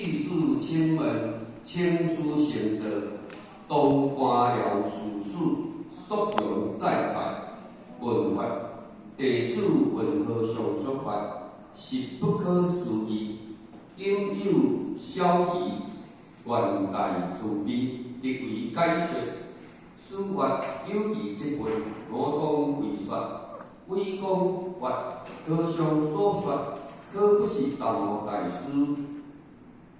刺史請問，請師成座，當官僚事事，肅容再拜，問法，弟子聞和尚說法，實不可思議。今有小疑，願大慈悲，特為解說。師曰：有疑則問，我當為說。惟公曰：和尚所說，可不是達摩大師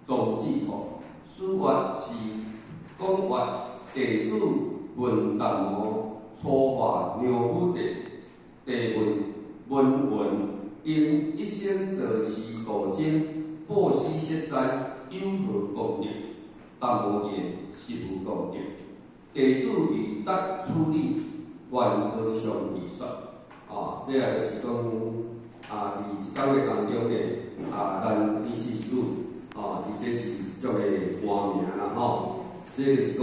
宗旨乎？師曰：是。公曰：弟子聞達摩初化娘母地，地問聞云，因一生做事度僧，布施息災，有何功德？達摩言：實無功德。弟子未達處理，願和尚為說。哦，這個就是講啊，佇一工的當中呢，啊，咱韋刺史，哦，伊這是一種的官名啦，吼，這就是講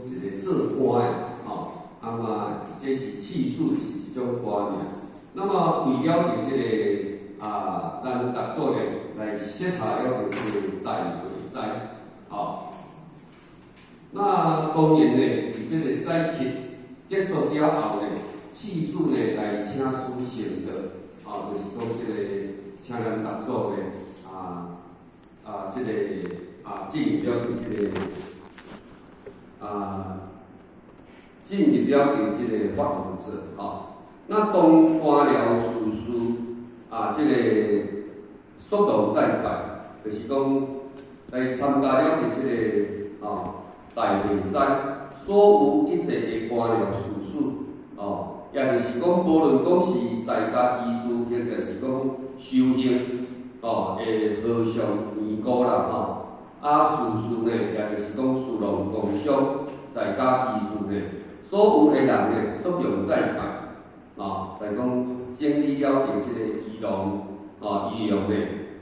一個做官的，吼，啊嘛，這是刺史，是一種官名。那麼為了佇這個啊，咱逐祖呢來設下了這個大會齋，吼。那當然呢，佇這個齋期結束了後呢，刺史呢來請師成座，哦，就是講這個請咱逐祖呢，這個啊進入了這個啊進入了這個法王座，吼。那當官僚事事啊，這個肅容再拜，就是講來參加了這個啊大會齋，所有一切的官僚事事，哦，也就是講，無論講是在家居士，或者是講修行，哦，的和尚尼姑啦，吼，啊，事事呢，也就是講士農工商，在家居士呢，所有的人呢，肅容再拜，哦，來講整理了這個儀容，哦，儀容呢，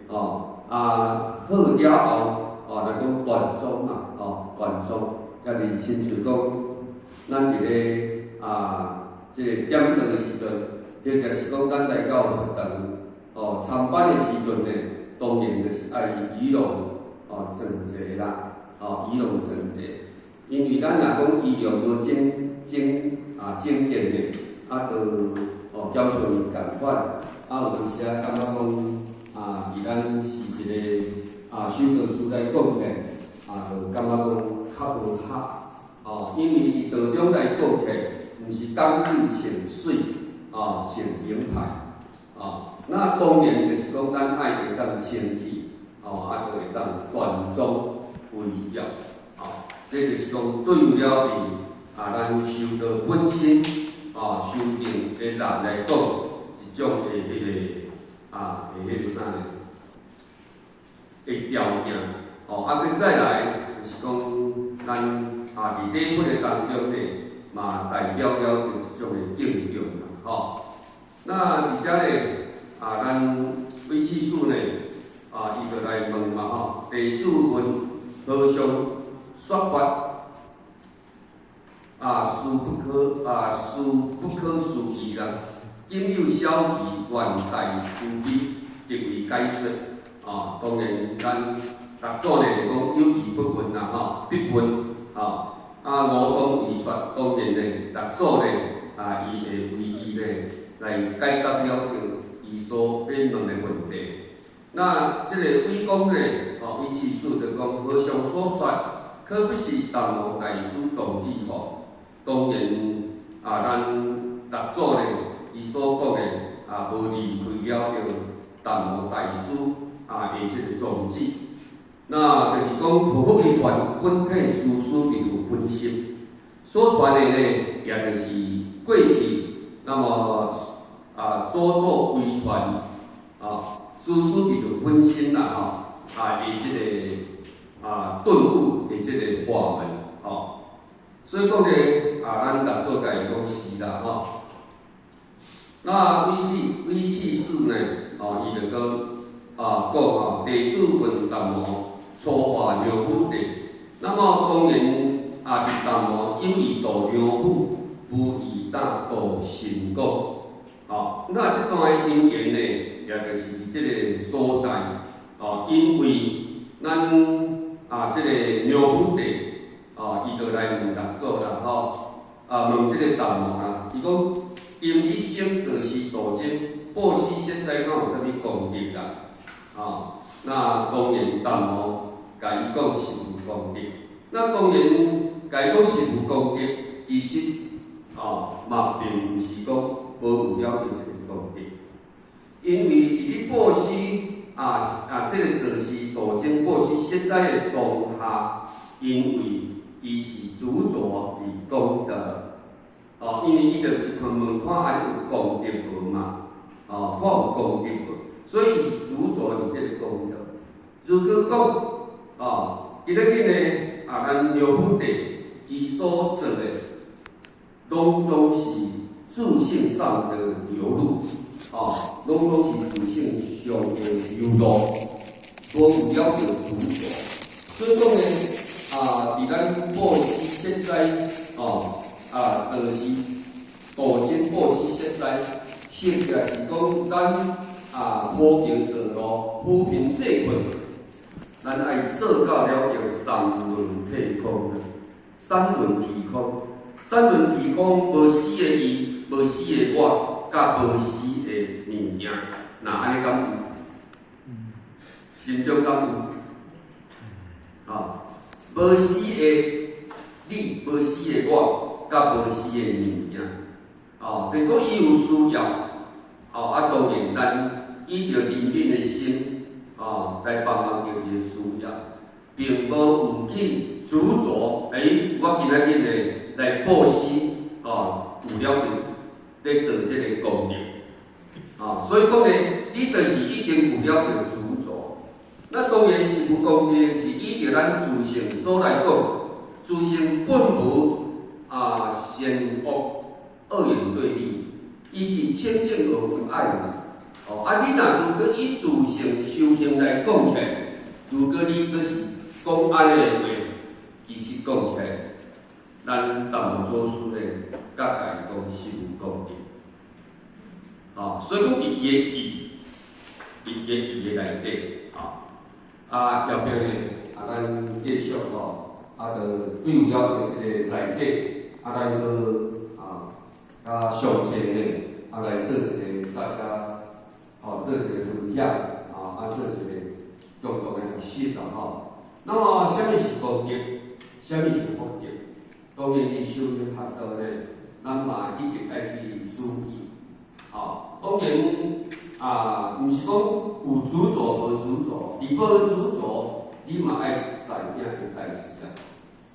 哦，啊，好了後，哦，來講端莊嘛，哦，端莊，也就是親像講，咱佇咧啊，這個點燈的時陣，或者是講咱來到佛堂，哦，參拜的時陣呢，當然就是愛儀容哦整齊啦，哦，儀容整齊。因為咱若講儀容無整整啊整潔的，啊，就哦交相伊仝款，啊有當時啊感覺講啊，佇咱是一個啊修道士來講起來，啊，就感覺講較無合，哦，因為佇道中來講起來，毋是講究穿媠，哦，穿名牌，哦，那當然就是講咱愛會當清氣，哦，啊，就會當端莊威嚴，哦，這就是講對了佇啊，咱修道本身，哦，修行的人來講，一種的彼個啊，的彼個啥呢？的條件，哦，啊，閣再來就是講，咱啊，佇禮佛的當中呢，嘛代表了一種的敬重啦，吼。那佇遮呢，啊，咱韋刺史呢，啊，伊就來問嘛，吼，弟子問和尚說法，啊，實不可思議啦。今有小疑，願大慈悲，特為解說。啊，當然，咱逐祖呢就講有疑不問啦，吼，必問，吼。啊，我當為說，當然呢，逐祖呢，啊，伊會為伊呢來解答了著伊所欲問的問題。那這個韋公呢，哦，韋刺史就講和尚所說，可不是達摩大師宗旨吼。當然，啊，咱逐祖呢，伊所講的啊，無離開了著達摩大師啊的這個宗旨。那就是講，佛福遺傳本體師師必有分析，所傳的呢，也就是過去那麼啊，祖祖遺傳啊，師師必有本身啦，吼啊的這個啊頓悟的這個法門，吼。所以講呢，啊，咱逐祖共伊講是啦，吼。那韋刺史呢，哦，伊就講啊，講吼，弟子問達摩初化娘母地，那麼當然啊，佇達摩有意度娘母，無意當度神功。吼，那這段的因緣呢，也就是佇這個所在，哦，因為咱啊，這個娘菩提哦，伊就來問六祖啦，吼，啊，問這個達摩啦，伊講，今一生做事度眾，布施息災，敢有啥物功德啦？哦，那當然達摩共伊講是有功德。那當然共伊講是有功德，其實哦嘛並毋是講無有了著這個功德，因為佇咧布施啊，這個做事度眾布施息災的當下，因為伊是執著佇功德，哦，因為伊就一問問看按呢有功德無嘛，哦，看有功德無，所以伊是執著佇這個功德。如果講，哦，今仔日呢，啊，咱娘菩提伊所做的，攏總是自性上的流露，哦，攏總是自性上的流露，無有了著執著。所以講呢，啊，佇咱布施息災，哦，啊，做事度眾布施息災，或者是講咱啊，普橋做路，扶貧濟困，咱愛做到了著三輪體空，三輪體空，三輪體空，無死的伊，無死的我，佮無死的物件，若按呢敢有？心中敢有？啊，無死的你，無死的我，佮無死的物件，哦，就是講伊有需要，哦，啊，當然咱以著憐憫的心，哦，來幫忙著伊的需要，並無有去執著，欸，我今仔日呢來布施，哦，有了著咧做這個功德，哦，所以講呢，你就是已經有了著執著。那當然是有功德，是依著咱自性所來講，自性本無啊善惡二元對立，伊是清淨而無礙嘛。哦，啊，你若如果以自性修行來講起來，如果你閣是講按呢的話，其實講起來，咱達摩祖師咧，佮伊講是有功德。哦，所以講佇伊的義，佇伊的義的內底，啊，啊，後壁呢，啊，咱繼續吼，啊，就對有了著這個內底，啊，咱閣啊，較詳細呢，啊，來做一個大家，哦，做一個分享，啊，啊，做一個共同的學習啦，吼。那麼，啥物是功德？啥物是福德？當然，佇修行學道呢，咱嘛一定愛去注意。哦，當然啊，毋是講有執著無執著，佇無執著，你嘛愛知影的代誌啊。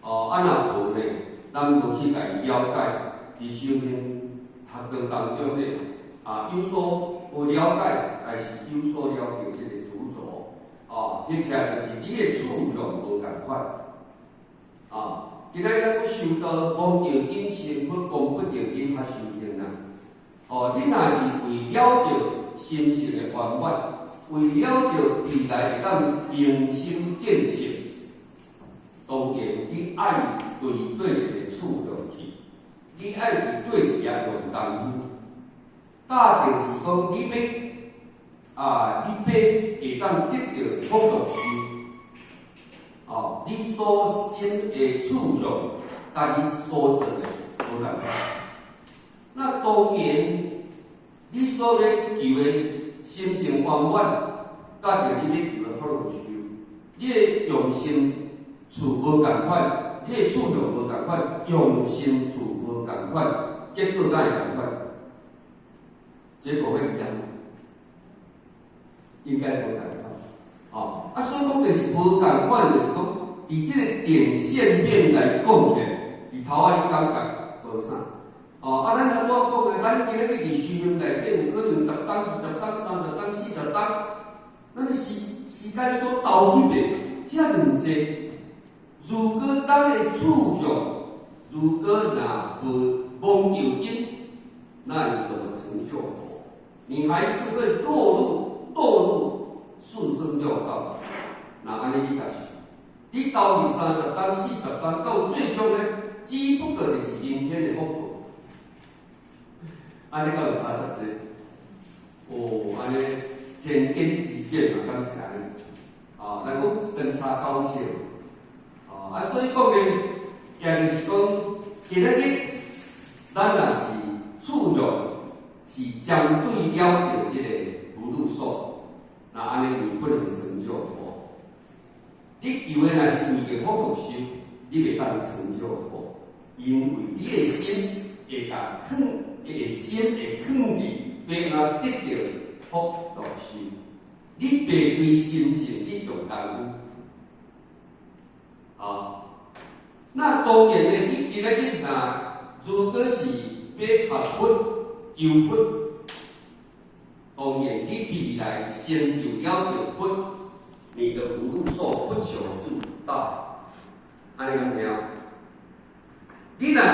哦，啊若無呢，咱無去共伊了解，佇修行學道當中呢，啊，有所無了解，還是有所了解這個執著，哦，或者就是你的處向無仝款，啊，今仔日咱閣修道，摸著緊成佛，摸不著緊較修行啦。哦，你若是為了著心性的圓滿，為了著未來會當明心見性，當然你愛對對一個處向去，你愛佇對一個用功夫，大就是講你欲啊，你欲會當得著福祿壽，哦，你所心的處向，佮你所做的無仝款。那當然，你所欲求的心性圓滿，佮著你欲求的福祿壽，你的用心處無仝款，彼個處向無仝款，用心處無仝款，結果敢會仝款？結果會一樣？應該無仝款。哦，啊，所以講就是無仝款，就是講佇這個點線面來講起來，佇頭仔你感覺無啥。哦，啊，咱頭拄仔講的，咱今日佇修行內底有可能十冬、20冬、30冬、40冬，咱的時間所投入的遮爾濟，如果咱的處向，如果若無摸著緊，那你怎麼成就佛？你還是會墮入四生六道。那按呢你就是，你投入30冬、40冬，到最終呢，只不過就是人天的福報。按呢敢有差遮濟？哦，按呢天淵之變嘛，敢是按呢？哦，人講長差九尺，哦，啊，所以講呢，也就是講，今仔日咱若是處欲是針對了著這個福祿壽，那按呢你不能成就佛。你求的若是為著福祿壽，你袂當成就佛，因為你的心會共囥，伊的心會囥佇欲按怎得著福祿壽，你袂對心性去用功夫。啊，那當然呢，你今仔日若如果是欲學佛求佛，當然你未來成就了著佛，你的福祿壽不求助道，按呢敢聽？你若是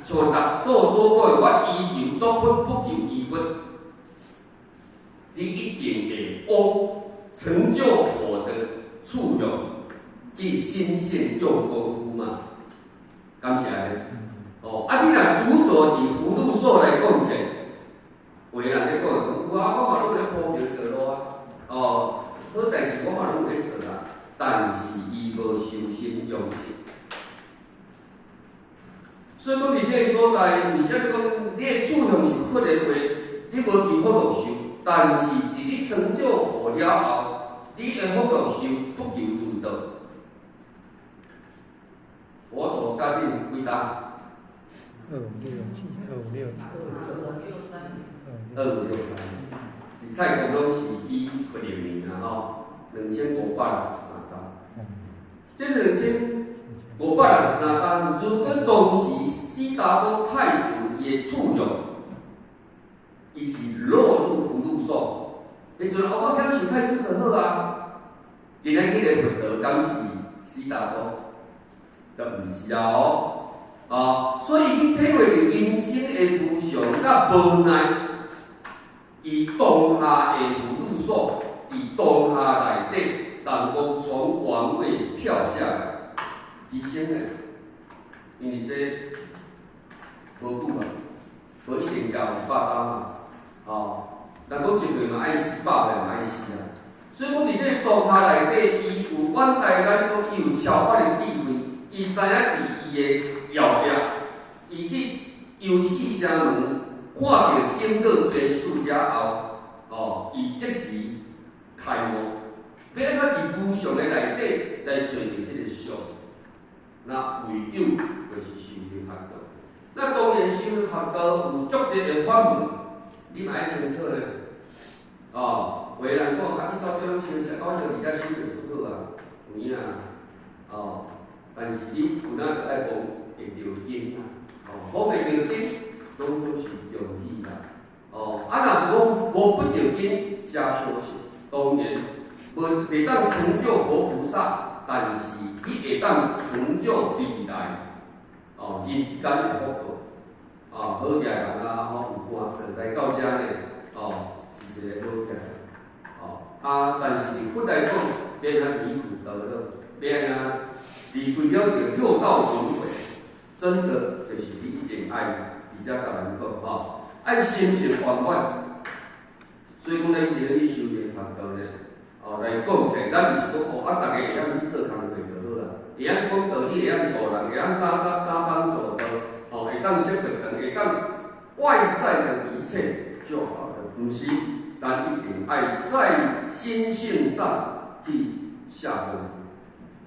像六祖所講的，我依求作佛，不求依佛，你一定會往成就佛的處用去心性用功夫嘛？敢是按呢？哦，啊，你若執著佇福祿壽來講起，有的人咧講，有啊，我嘛攏有咧鋪橋做路啊，哦，好代誌我嘛攏有咧做啊，但是伊無修心用性。所以講，佇這個所在，為啥物講你的志向是佛的話，你無求福祿壽，但是佇你成就佛了後，你的福祿壽不求自道。佛陀教進幾冬？二五六七，二五六七。二五六三。佇泰國攏是以佛曆年啊吼，2563冬。這2563冬，如果當時悉達多太子伊的處用，伊是落入福祿壽，彼陣哦，我享受太子就好啊。今仔日的佛陀敢是悉達多？就毋是啊哦，啊，所以去體會著人生的無常佮無奈，伊當下的福祿壽，佇當下內底，人講從王位跳下來，犧牲的，因為這無久啊，無一定食有100冬嘛，哦，人講一歲嘛愛死，100歲嘛愛死啊。所以講佇這個當下內底，伊有遠大眼光，伊有超拔的智慧，伊知影佇伊的後壁，伊去遊四城門，看著生老病死了後，哦，伊即時開悟，欲按怎佇無常的內底來揣著這個相，那唯有就是修行學道。那當然修行學道有足濟的法門，你嘛愛清楚咧。哦，有的人講啊，去到底攏清楚，啊，阮就佇遮修就好啊，有影啊，哦，但是你有哪著愛摸會著根啊，哦，摸袂著根，攏總是容易啦。哦，啊，若摸摸不著根，才相信，當然無袂當成就佛菩薩，但是你會當成就未來，哦，人間的福報，啊，好額人啊，吼，有盤算來到遮呢，哦，是一個好額，哦，啊，但是佇佛來講，欲按怎離苦得樂，欲按怎離開了著六道輪迴，真的就是你一定愛佇遮共咱講吼，愛心性圓滿。所以講，咱今日去修行學道呢，哦，來講起來，咱毋是講哦，啊，逐家會曉去做工課就好啊，會曉講道理，會曉度人，會曉擔擔擔當做道，哦，會當識佛長，會當外在的一切就好了，毋是，咱一定愛在心性上去下功夫，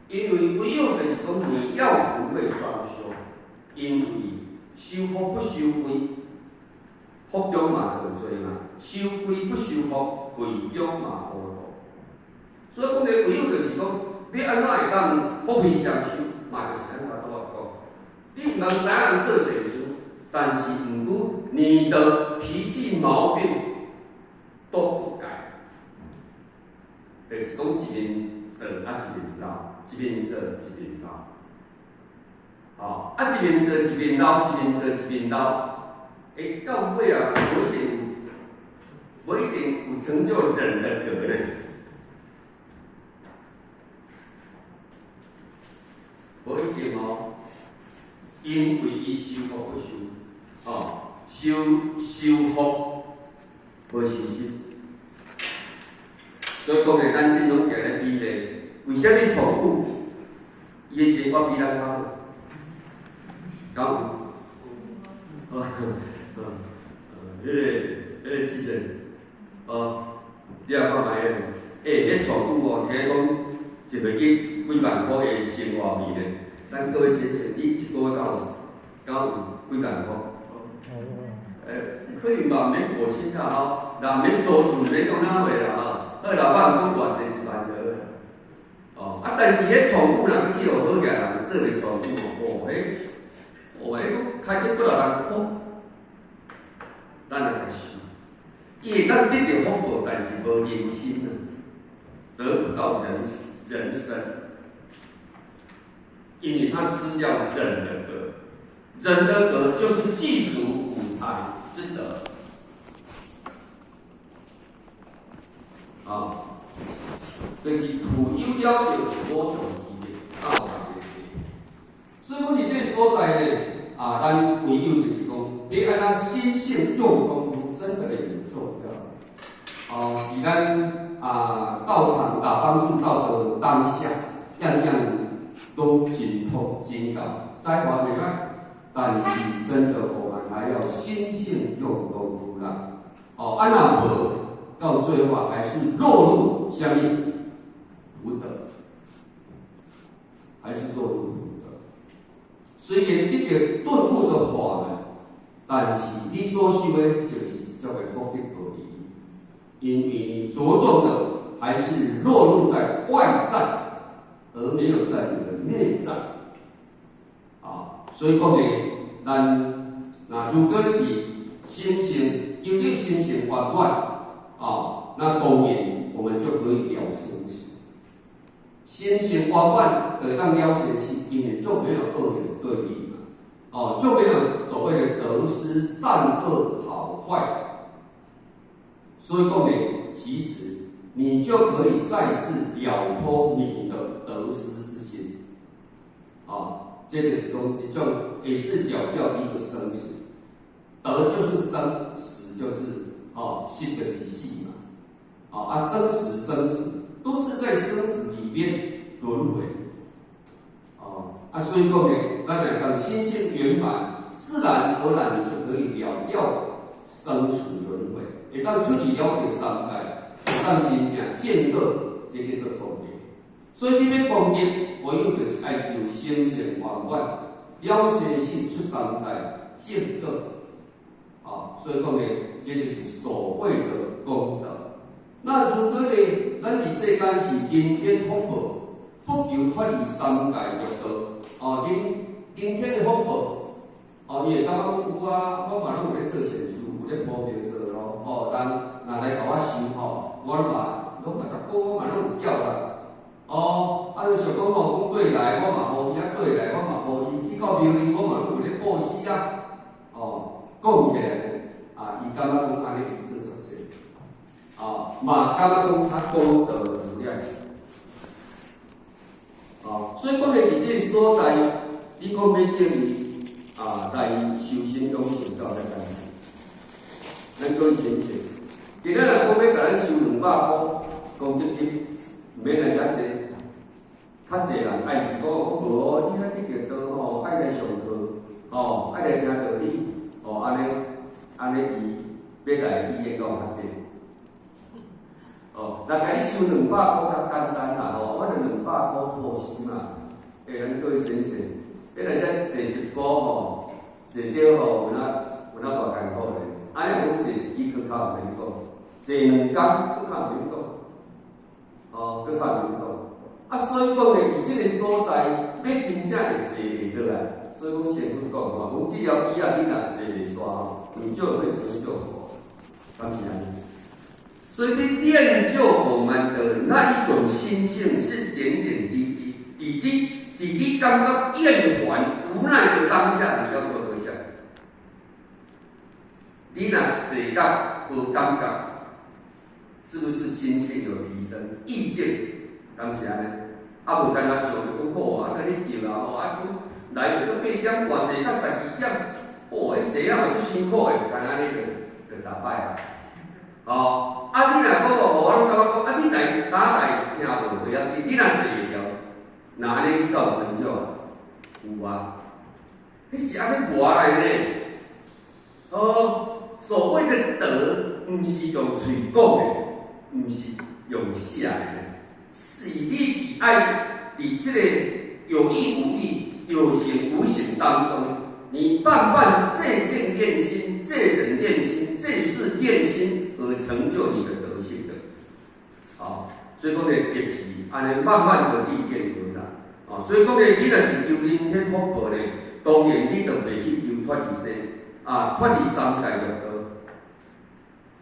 因為唯有就是講你要福慧雙修，因為修福不修慧，福中嘛真濟嘛，修慧不修福，慧中嘛糊塗。所以講咧，唯有就是講，你按怎會當福慧雙修，嘛就是咱頭拄仔講，你毋通知影人做善事，但是毋過你的脾氣毛病都不改，就是講一面做啊一面鬧，一面做一面鬧，哦，啊一面做一面鬧，一面做一面鬧，欸，到尾啊，無一定有成就忍的德呢。無一定哦，因為伊修福不修，哦，修修福無修心，所以講咧，咱這種行咧比例，為啥物寵物伊的生活比咱較好？敢有？哦，彼個之前，哦，你也看覓咧？欸，彼寵物哦，聽講一月去幾萬箍的生活費咧。咱各位先生，你一個月敢有幾萬箍？欸，可能嘛毋免5000啦吼，若毋免租厝，免講哪話啦吼。好老闆講偌濟1萬就好啦。哦，啊，但是彼寵物若閣去予好額人做个寵物哦，彼，哦，彼閣開得幾若萬箍，咱來想，伊會當得著福報，但是無人身啊，得不到人身，因為他失掉忍的德，忍的德就是具足五財之德，啊，就是苦有了就無上之德，啊，所以講佇這個所在呢，啊，咱唯有就是講，欲按怎心性用功夫，真的很重要。哦，佇咱啊道場打幫助道的當下，樣樣都精通精到，再還袂歹。但是真的，我們還要心性用功夫啦。哦，啊若無，到最後還是落入啥物福德，還是落入福德。雖然得到頓悟的法門，但是你所修的就是一種的福德而已，因為你着重的還是落入在外在，而沒有在你的內在。啊，所以講呢，咱若如果是心性，求得心性圓滿，啊，那當然我們就可以了生死。心性圓滿得當了生死，因為就沒有二元對立嘛，哦，就沒有所謂的得失善惡好壞。所以講呢，其實你就可以再次了脫你的得失之心。啊，這就是講一種，也是了掉一個生死。得就是生，死就是哦，死就是死嘛。啊，生死生死都是在生死裡面輪迴。哦，啊，所以講呢，咱來講心性圓滿，自然而然你就可以了掉生死輪迴，會當出離了掉三界，會當真正見到這叫做功德。所以你欲功德，唯有就是愛求心性圓滿，了生死出三界，見道。啊，所以講呢，這就是所謂的功德。那如果呢，咱佇世間是人天福報，不求脫離三界六道，哦，人天的福報，哦，伊會感覺講有啊，我嘛攏有咧做善事，有咧鋪便所咯，哦，人若來共我收吼，我攏嘛逐個月嘛攏有繳啦，哦，啊，就想講吼，講過來我嘛予伊，啊過來我嘛予伊，去到廟裡我嘛攏有咧布施啊，哦，講起來呢，啊，伊感覺講按呢會做足濟。啊，嘛感覺講較功德無量，啊，所以講咧，佇這個所在，你講欲叫伊啊來修心養性，敢有遐簡單？咱各位先生，今仔若講欲共咱收200箍功德金，毋免來遮濟，較濟人愛是講，講無，你較得著道吼，愛來上課，吼，愛來聽道理，哦，按呢，伊欲來意願閣有較低。哦，若共你收200箍較簡單啦，吼，我就兩百箍布施嘛。欸，咱各位先生，欲來遮坐一箍吼，坐著吼有哪偌艱苦咧？按呢講坐一支閣較毋免講，坐兩工閣較毋免講，哦，閣較毋免講。啊，所以講咧，佇這個所在，欲真正會坐袂落來，所以講先佛講吼，講這條椅仔你若坐袂煞吼，你就會成就佛，敢是按呢？所以，你練就我們的那一種心性，是點點滴滴、滴滴滴滴，感覺厭煩無奈的當下，你要做多少？你若坐到無感覺，是不是心性有提升？意見當時按呢？啊，無干焦想著講好啊，你叫啊吼，啊，閣來就閣8點外坐到12點，哦，彼坐啊嘛足辛苦的，干按呢就逐擺啊。哦，啊，你若講無，我攏感覺講，啊，你來打來聽無袂要緊，你若坐若按呢你敢有成就？有啊，彼是按呢磨來呢。哦，所謂的德，毋是用喙講的，毋是用寫的，是你佇愛佇這個有意無意、有形無形當中，你慢慢借境練心、借人練心、借事練心，而成就你的德性的。好，所以講呢，德是按呢慢慢的歷練而來。哦，所以講呢，你若是求人天福報呢，當然你就袂去求脫離生，啊，脫離三界六道。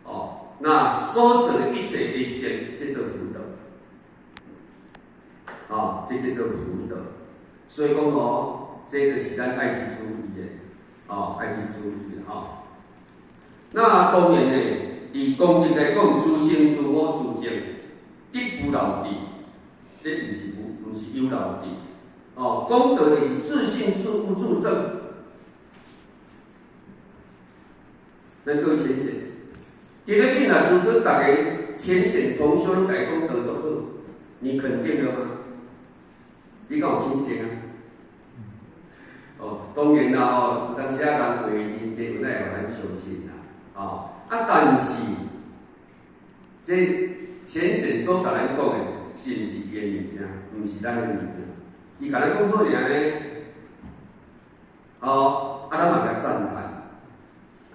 哦，那所做的一切的善，這做福德。哦，這叫做福德。所以講哦，這就是咱愛去注意的，哦，愛去注意的吼。那當然呢，佇功德來講，自性自我自證，得無漏智，這毋是無，毋是有漏智。哦，功德就是自性自悟自證。咱閣淺顯，今日你若如果逐个淺顯同修攏共講德足好，你肯定了嗎？你敢有肯定啊？哦，當然啦，哦，有當時啊，人話真濟，有哪會予咱相信啦？哦，啊，但是這淺顯所共咱講的，是毋是伊的物件？毋是咱的物件。伊共咱講好爾呢，哦，啊，咱嘛共讚嘆。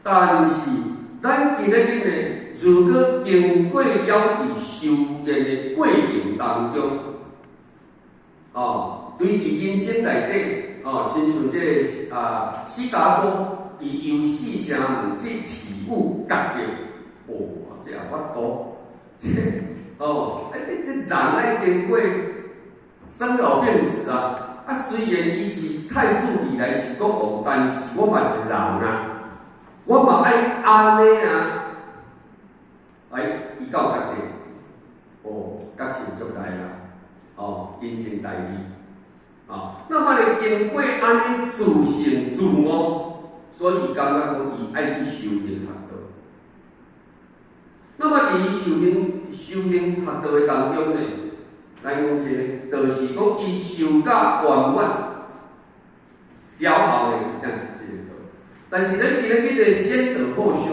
但是咱今日呢，如果經過了佇修煉的過程當中，哦，對佇人生內底，哦，親像這个啊，悉達多，伊由四聲聞這體悟覺著，哦，這也法度，這哦，啊，這人愛經過生老病死啊，啊，雖然伊是太子未來是國王，但是我嘛是人啊，我嘛愛按呢啊，哎，伊到覺著，哦，覺醒出來啦，哦，人生大義。哦，那麼咧經過按呢自性自悟，所以伊感覺講伊愛去修行學道。那麼佇伊修行學道的當中呢，咱講這個，就是講伊修甲圓滿了後呢，伊才得這個道。但是咱今日這個先道後修，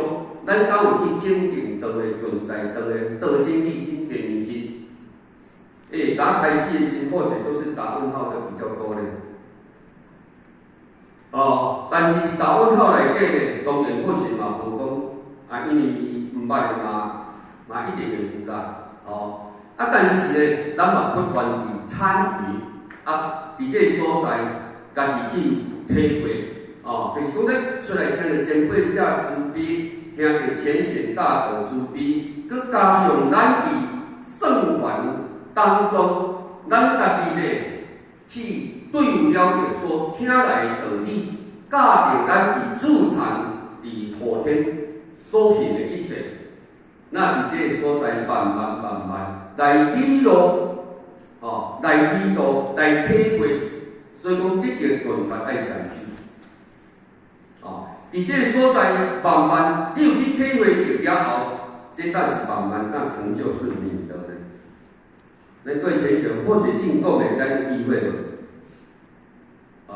咱敢有去肯定道的存在，道的道真理真天命真？欸，剛開始的時或許都是打問號的比較多咧。哦，但是打問號內底呢，當然或許嘛無講啊，因為伊毋捌的嘛，嘛一定會有啦。哦，啊，但是呢，咱嘛不斷佇參與啊，佇這個所在，家己去體會。哦，就是講咱出來聽著前輩者慈悲，聽著淺顯大德慈悲，閣加上咱佇聖凡當中，咱家己咧去對有了解所聽來的道理，佮著咱佇自禪、佇後天所品的一切，那佇這個所在慢慢慢慢來記錄，哦，來記錄，來體會，所以講得著頓發愛禪修。哦，佇這個所在慢慢，你有去體會著了後，這才是慢慢當成就是明德的。咱對淺顯或許進講的，咱意會無？哦，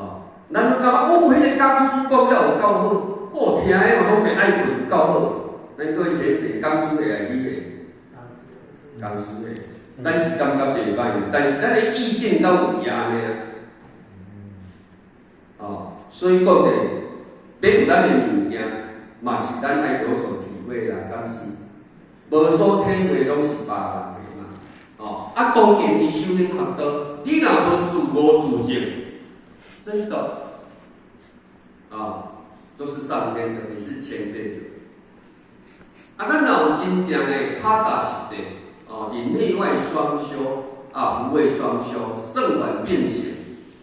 咱攏感覺哦，彼個講師講了有夠好，哦，聽的我攏袂愛睏，夠好。咱對淺顯講師會來理的，講師會，咱是感覺袂歹，但是咱的意見敢有贏呢？哦，所以講呢，欲有咱的物件，嘛是咱愛有所體會啦，敢是？無所體會，攏是別人的嘛。哦，啊，當然佇修行學道，你若無自悟自證，真的，啊，都是上天的，你是前輩子。啊，咱若有真正的腳踏實地，哦，佇內外雙修，啊，福慧雙修，聖凡並行，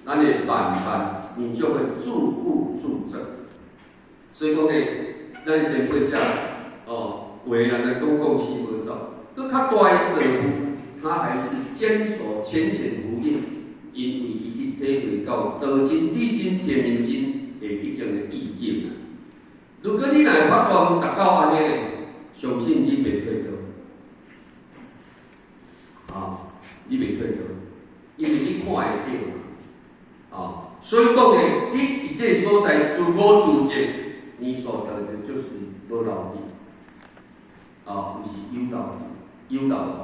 咱會慢慢，你就會自悟自證。所以講呢，咱前輩者，哦，話人來講講死無走，閣較大的造父，他還是堅守淺顯福音，因為伊去體會到道真、理真、天命真的一定的意境啊。如果你若會發願達到按呢，相信你袂退倒，啊，你袂退倒，因為你看會著，哦，所以講呢，你佇這個所在自我自證，你所得的就是無漏智，哦，毋是有漏智，有漏福，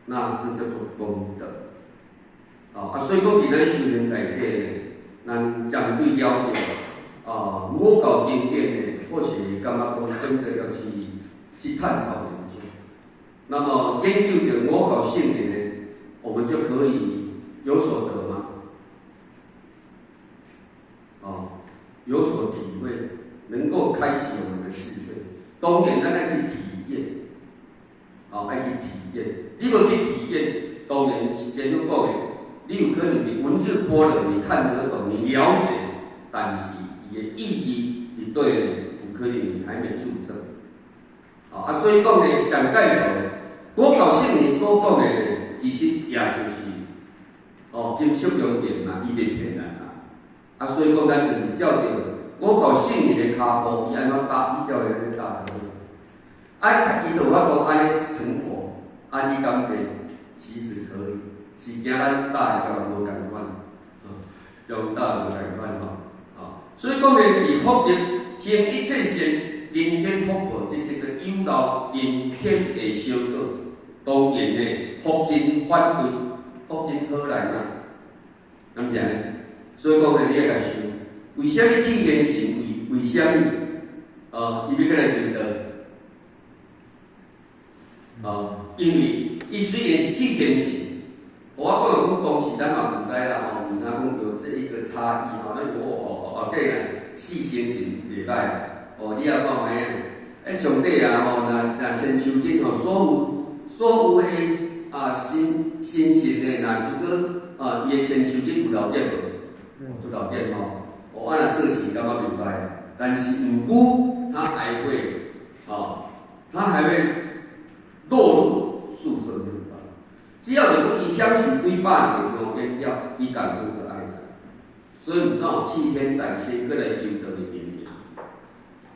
那這叫做功德，哦，啊，所以講佇咱修行內底呢，咱針對了解，啊，五教經典呢，或許感覺講真的要去探討研究，那麼研究著五教聖人呢，我們就可以有所得嗎？哦，有所體會，能夠開啟我們的智慧。當然，咱愛去體驗，哦，愛去體驗。你無去體驗，當然是前都講的，你有可能是文字般若，你看得懂，你了解，但是伊的意義佇佗呢，有可能你還沒觸證。啊，所以講呢，上蓋無，五教聖人所講的呢，其實也就是哦，金色良田嘛，伊袂騙人啦。啊，所以講咱就是照著五教聖人的跤步，伊按怎踏，你照會按呢踏就好。啊，伊就有法度按呢成佛，啊，你敢袂？其實可以，是驚咱踏的佮人無仝款，用踏無仝款吼。啊，所以講呢，佇福德行一切善，人天福報，這叫做有漏人天的小果。當然呢，福盡反對，福盡好來嘛，敢是按呢？所以講呢，你愛共想，為啥物替天行？為啥物？啊，伊欲閣來求道？啊，因為伊雖然是替天行，我講講當時咱嘛毋知啦吼，毋知講有這一個差異吼。咱講哦哦哦，計來四星神袂歹，哦，你也看覓啊？欸，上帝啊吼，若親像這吼，所有的啊神神聖的，若如果啊伊的千手指有漏點無？出漏點吼，哦，啊若做事感覺袂歹，但是毋過他還會啊，他還會落入畜生六道。只要是講伊享受幾百年的香煙了，伊共款就愛來。所以毋知有替天大仙閣來求道的因緣。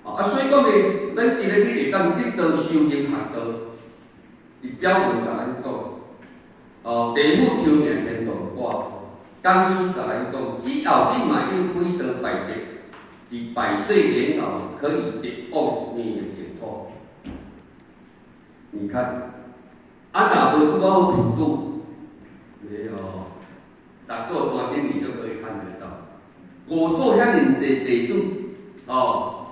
啊，所以講呢，咱今日你會當得到修行學道，佇表文共咱講，哦，地府抽命天道掛，講師共咱講，只要你嘛用悔道拜德，佇百歲年老可以得往涅槃淨土。你看，啊，若無拄好普渡，沒有，打坐大經你就可以看得到。五祖遐爾濟弟子，哦，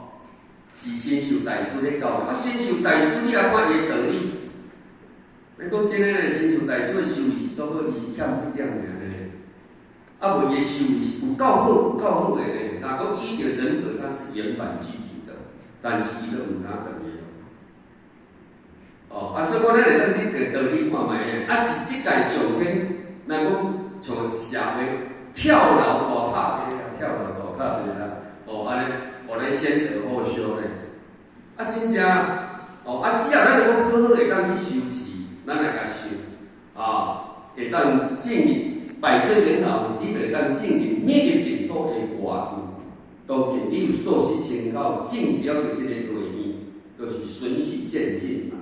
是神秀大師咧教的。啊，神秀大師你也看伊的道理，咱講真的，神秀大師的修為是足好，伊是欠一點爾呢。啊，無伊的修為是有夠好，有夠好的呢。若講依著人格，他是圓滿具足的，但是伊都毋知影轉去。哦，啊，所以講咱會當得著道理看覓啊，是這屆上天，咱講像社會跳樓大拍的啦，跳樓大拍的啦，哦，按呢，予咱先得後修咧。啊，真正，哦，啊，只要咱講好好會當去修持，咱來共修，啊，會當進入百歲年老，你就會當進入涅槃淨土的外院。當然，你有數十千口進入了這個內院，就是循序漸進嘛。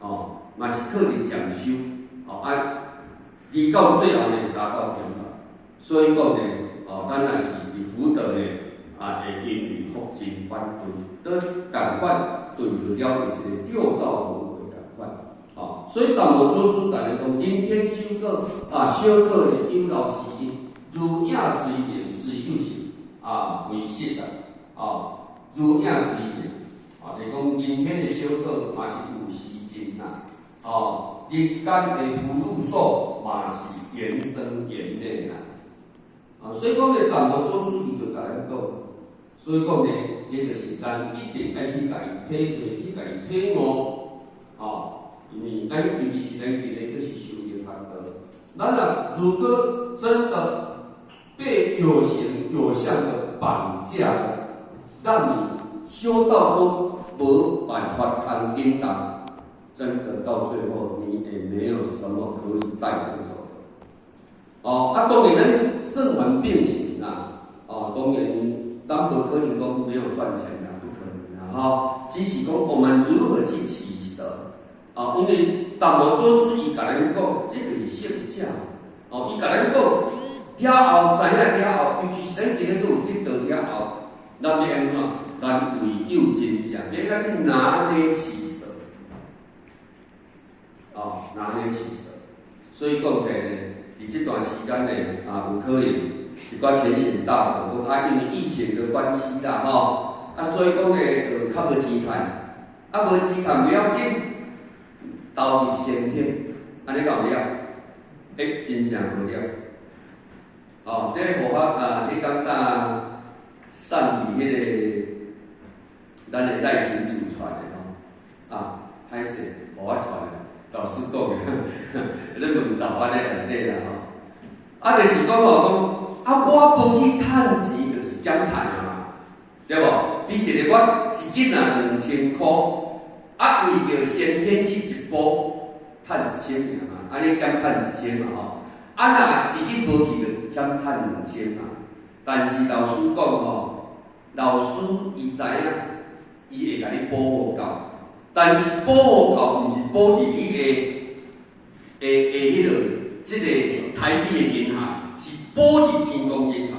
哦，嘛是靠佇漸修，哦啊，而到最後呢，達到圓滿。所以講呢，哦，咱若是佇福德呢，啊，會因為福盡反對，都仝款對著了這個六道輪迴仝款。哦，所以達摩祖師逐日講，人天修果啊，小果的有漏之因，如影隨形，隨有形，啊，非實啊，哦，如影隨形，啊，就講人天的小果嘛是有時盡啦，哦，人間的福祿壽嘛是緣生緣滅啦，啊，所以講呢，達摩祖師伊就共咱講，所以講呢，這就是咱一定愛去共伊體會，去共伊體悟，哦，因為咱尤其是咱今日閣是修行學道，咱若如果真的被有形有相的綁架了，讓你修道都無辦法通叮當，真的到最後你也沒有什麼可以帶得走的。哦，啊，當然咱聖凡並行啦，哦，當然咱無可能講沒有賺錢啦，不可能啦，哈，只是講我們如何去取捨，啊，因為達摩祖師伊共咱講，這個是聖教，哦，伊共咱講了後，知影了後，尤其是咱今日閣有得道了後，咱欲按怎？咱唯有真正欲按怎去拿捏取捨，哦，拿捏取捨。所以講起來呢，佇這段時間呢，啊，有可能一寡淺顯大眾講啊，因為疫情的關係啦，吼，啊，所以講呢，就較無錢趁，啊，無錢趁袂要緊，投入先天，按呢敢有了？欸，真正無了。哦，這個護法啊，彼工早送去彼個咱的內勤組傳的吼，啊，歹勢，予我傳的，老師講的，咧問十安呢內底啦吼。啊，就是講吼，講啊，我無去趁錢，就是減趁啊嘛，對無？比一個我一日若2000箍，啊，為著先天去一步，趁1000爾嘛，按呢減趁一千嘛吼。啊，若一日無去，就減趁2000嘛。但是老師講吼，老師伊知影，伊會共你保護夠，但是保護夠毋是保佇你的的的彼落，這個台幣的銀行，是保佇天公銀行，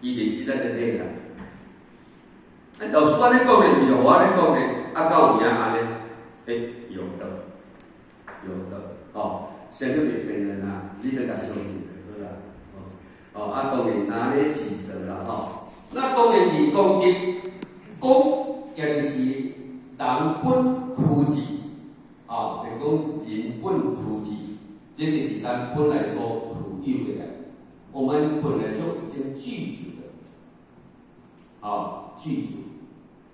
伊袂實在咧買啦。啊，老師按呢講的，毋是予我按呢講的，啊，敢有影按呢？欸，有的，有的，哦，先去袂騙人啊，你著共相信就好啦。哦，啊，當然拿捏取捨啦，吼。那當然佇功德，講也就是人本具足，啊，就是講人本具足，這就是咱本來所具有的啦。我們本來就已經具足的，啊，具足。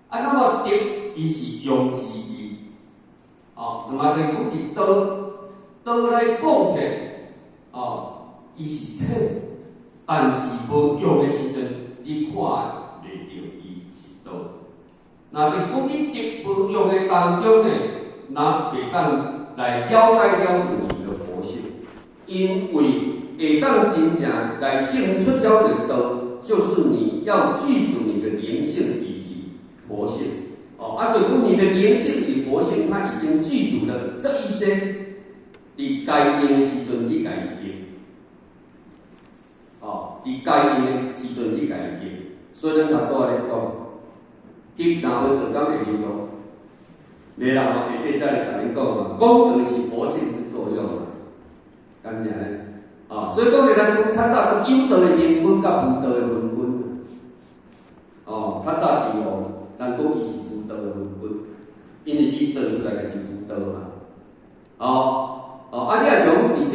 啊，那麼德，伊是用之義，啊，那麼就是講佇道道來講起來，哦，伊是體，但是無用的時陣，你看袂著伊是道。那就是講佇德無用的當中呢，咱袂當來了解了著伊的佛性，因為會當真正來顯出了的道，就是你要具足你的靈性以及佛性。哦，啊，就講你的靈性與佛性，它已經具足了這一些，佇該用的時陣，你共伊用。哦，佇該用的時陣，你共伊用。所以咱頭拄仔咧講，德若無做，敢會流動？袂啦吼，下底才來共恁講嘛。功德是佛性之作用嘛，敢是按呢？啊，所以講咧，咱講較早講有道的明君佮無道的昏君。哦，較早帝王，咱講伊是無道的昏君，因為伊做出來就是無道嘛。哦，哦，啊，你若像佇這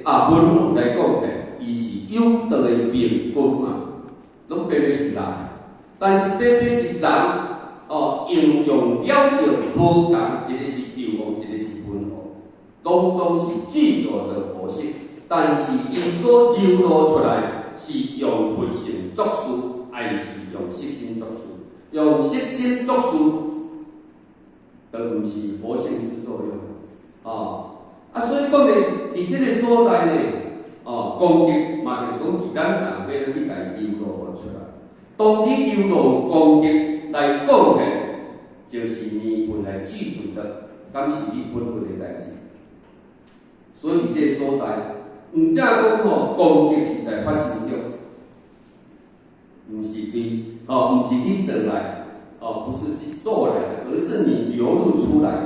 個啊文王來講起，伊是有道的明君嘛，攏白白是人，但是短短佇人哦，應用了著無仝，一個是紂王，一個是文王，攏總是具有的佛性，但是伊所流露出來是用佛性作事，還是用色心作事？用色心作事，就毋是佛性之作用。哦，啊，所以講呢，佇這個所在呢，哦，功德嘛，就是講佇咱共欲去共伊流露出來。當你流露功德來講起，就是你本來具足的，敢是你本分的代誌。所以佇這個所在，毋正講吼，功德是在發生中，毋是對，哦，毋是去做來，哦，不是去做來的，而是你流露出來的，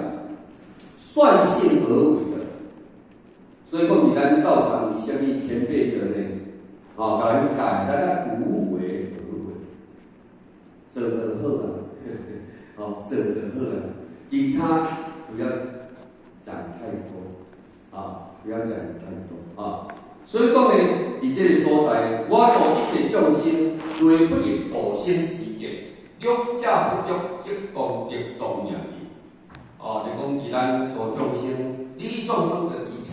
率性而為的。所以講，佇咱道場，為啥物前輩者呢？哦，共咱教，咱愛無為而為，做得好啊！哦，做得好啊！其他不要講太多，啊，不要講太多啊。所以講呢，佇這個所在，我度一切眾生，皆不入度生之境，欲者不欲，則功德莊嚴矣。哦，就講佇咱度眾生，利益眾生的一切，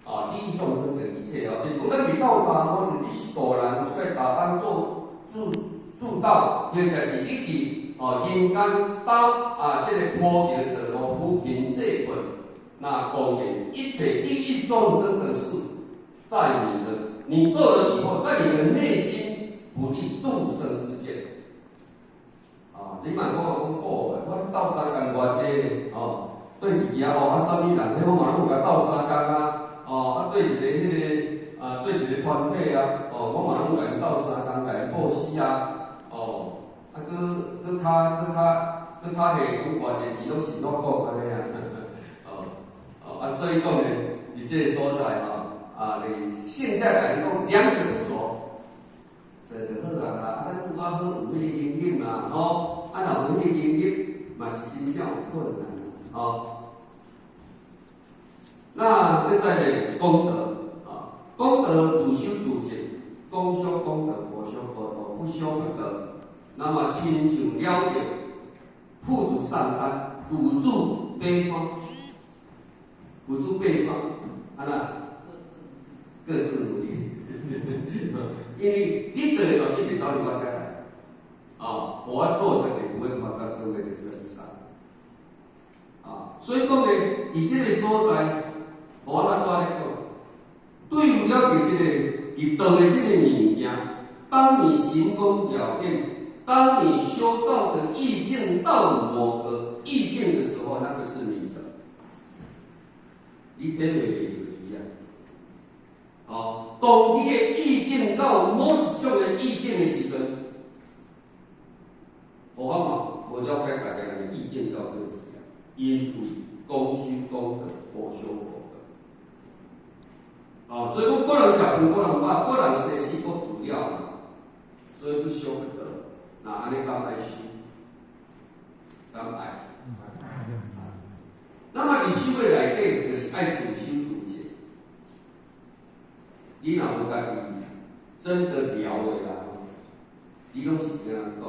啊，利益眾生的一切哦，就是講咱佇道場，無論你是度人出來打班做助助道，或者是你佇哦人間道啊，這個普度做路扶貧濟困，那當然一切利益眾生的事，在你的你做了以後，在你的內心不立度生之見。啊，你嘛講講好，我鬥相共偌濟哦，對一支哦，啊，啥物人，彼我嘛攏有共鬥相共啊，哦，啊，對一個彼個。啊，對一個團體啊，哦，我嘛攏共𪜶鬥相共，共𪜶布施啊，哦，啊，閣閣較閣較閣較下講偌濟錢攏是我講按呢啊，哦，哦，啊，所以講呢，佇這個所在吼，啊，你現在來講兩者不足，做就好啊啦，啊，咱拄仔好有彼個能力嘛，吼，啊，若無彼個能力，嘛是真正有困難，吼。那閣再來功德啊，功德自修自證，公修功德，婆修婆多，不修不得。那麼親像了得，曝燭上山，苦住悲霜，苦住悲霜，啊那各自努力，因為你做的絕對袂走佇我遮來，啊，我做的也不會跑到各位的身上，啊，所以講呢，佇這個所在，我咱拄仔咧講，對於了解這個佇道的這個物件，當你行功表現，當你修道的意境到某個意境的時候，那個是你的，你體會袂一樣。哦，當你的意境到某一種的意境的時陣，我嘛無了解大家人的意境到底是怎樣，因為公修功德，婆修婆得。哦，所以講各人食飯，各人飽，各人生死各自了嘛，所以不修不得。那按呢敢愛修？敢愛？那麼佇修的內底，就是愛自修自證。你若無家己真的了的啦，你攏是聽人講。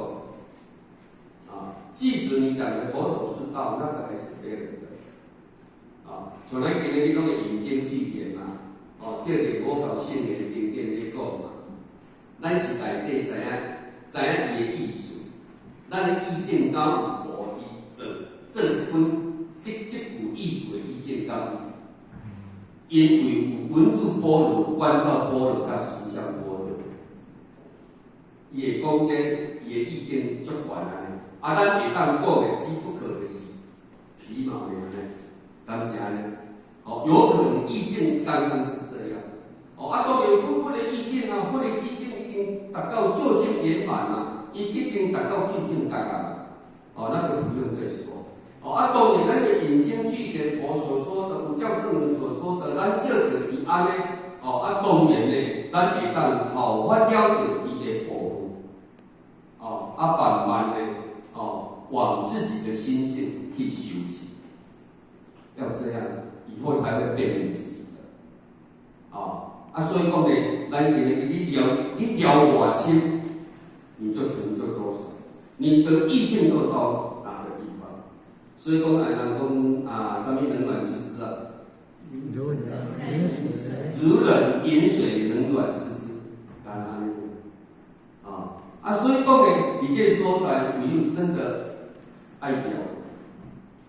啊，即使你講的頭頭是道，那個還是別人的。啊，像咱今日你攏會引經據典嘛，哦，這個五道聖的經典咧講嘛，咱是內底知影知影伊的意思，咱的意境敢有予伊做做這本這這句意思的意境敢有？因為有文字般若、觀照般若、佮實相般若，伊會講這伊的意境足懸按呢。啊，咱會當講的只不過就是皮毛爾呢，敢是按呢？哦，有可能意境剛剛是這樣。哦，啊，當然佛佛的意境啊，佛的意境已經達到究竟圓滿啦，伊已經達到究竟覺啊。哦，那個不用再說。哦，啊，當然咱的引經據典，佛所說的，五教聖人所說的，咱照著伊按呢。哦，啊，當然呢，咱會當好發了著伊的部分。哦，啊，慢慢的，哦，往自己的心性去修持，要這樣，以後才會變成自己的。哦，啊，所以講呢，咱今日你調你調偌深，你就成就多少，你的意境就到哪個地方。所以講，哎，人講啊，啥物冷暖自知啊？如冷飲水，如冷飲水，冷暖自知，當然按呢。啊啊，所以講呢，佇這個所在，唯有真的愛調。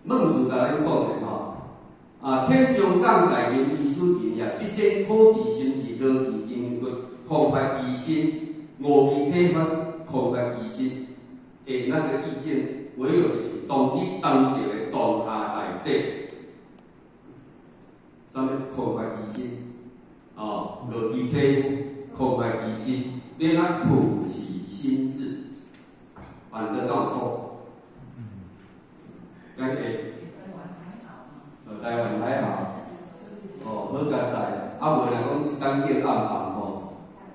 孟子共咱講的吼，啊，天將降大任於斯人也，必先苦其心志，勞其筋骨，空乏其身，餓其體膚，空乏其身。的那個意境，唯有就是當你當著的當下內底，啥物空乏其身，哦，勞其體膚，空乏其身，你哪苦其心志，辦得到苦？敢會？台灣還好，哦，好佳哉，啊無若講一工叫暗暗吼，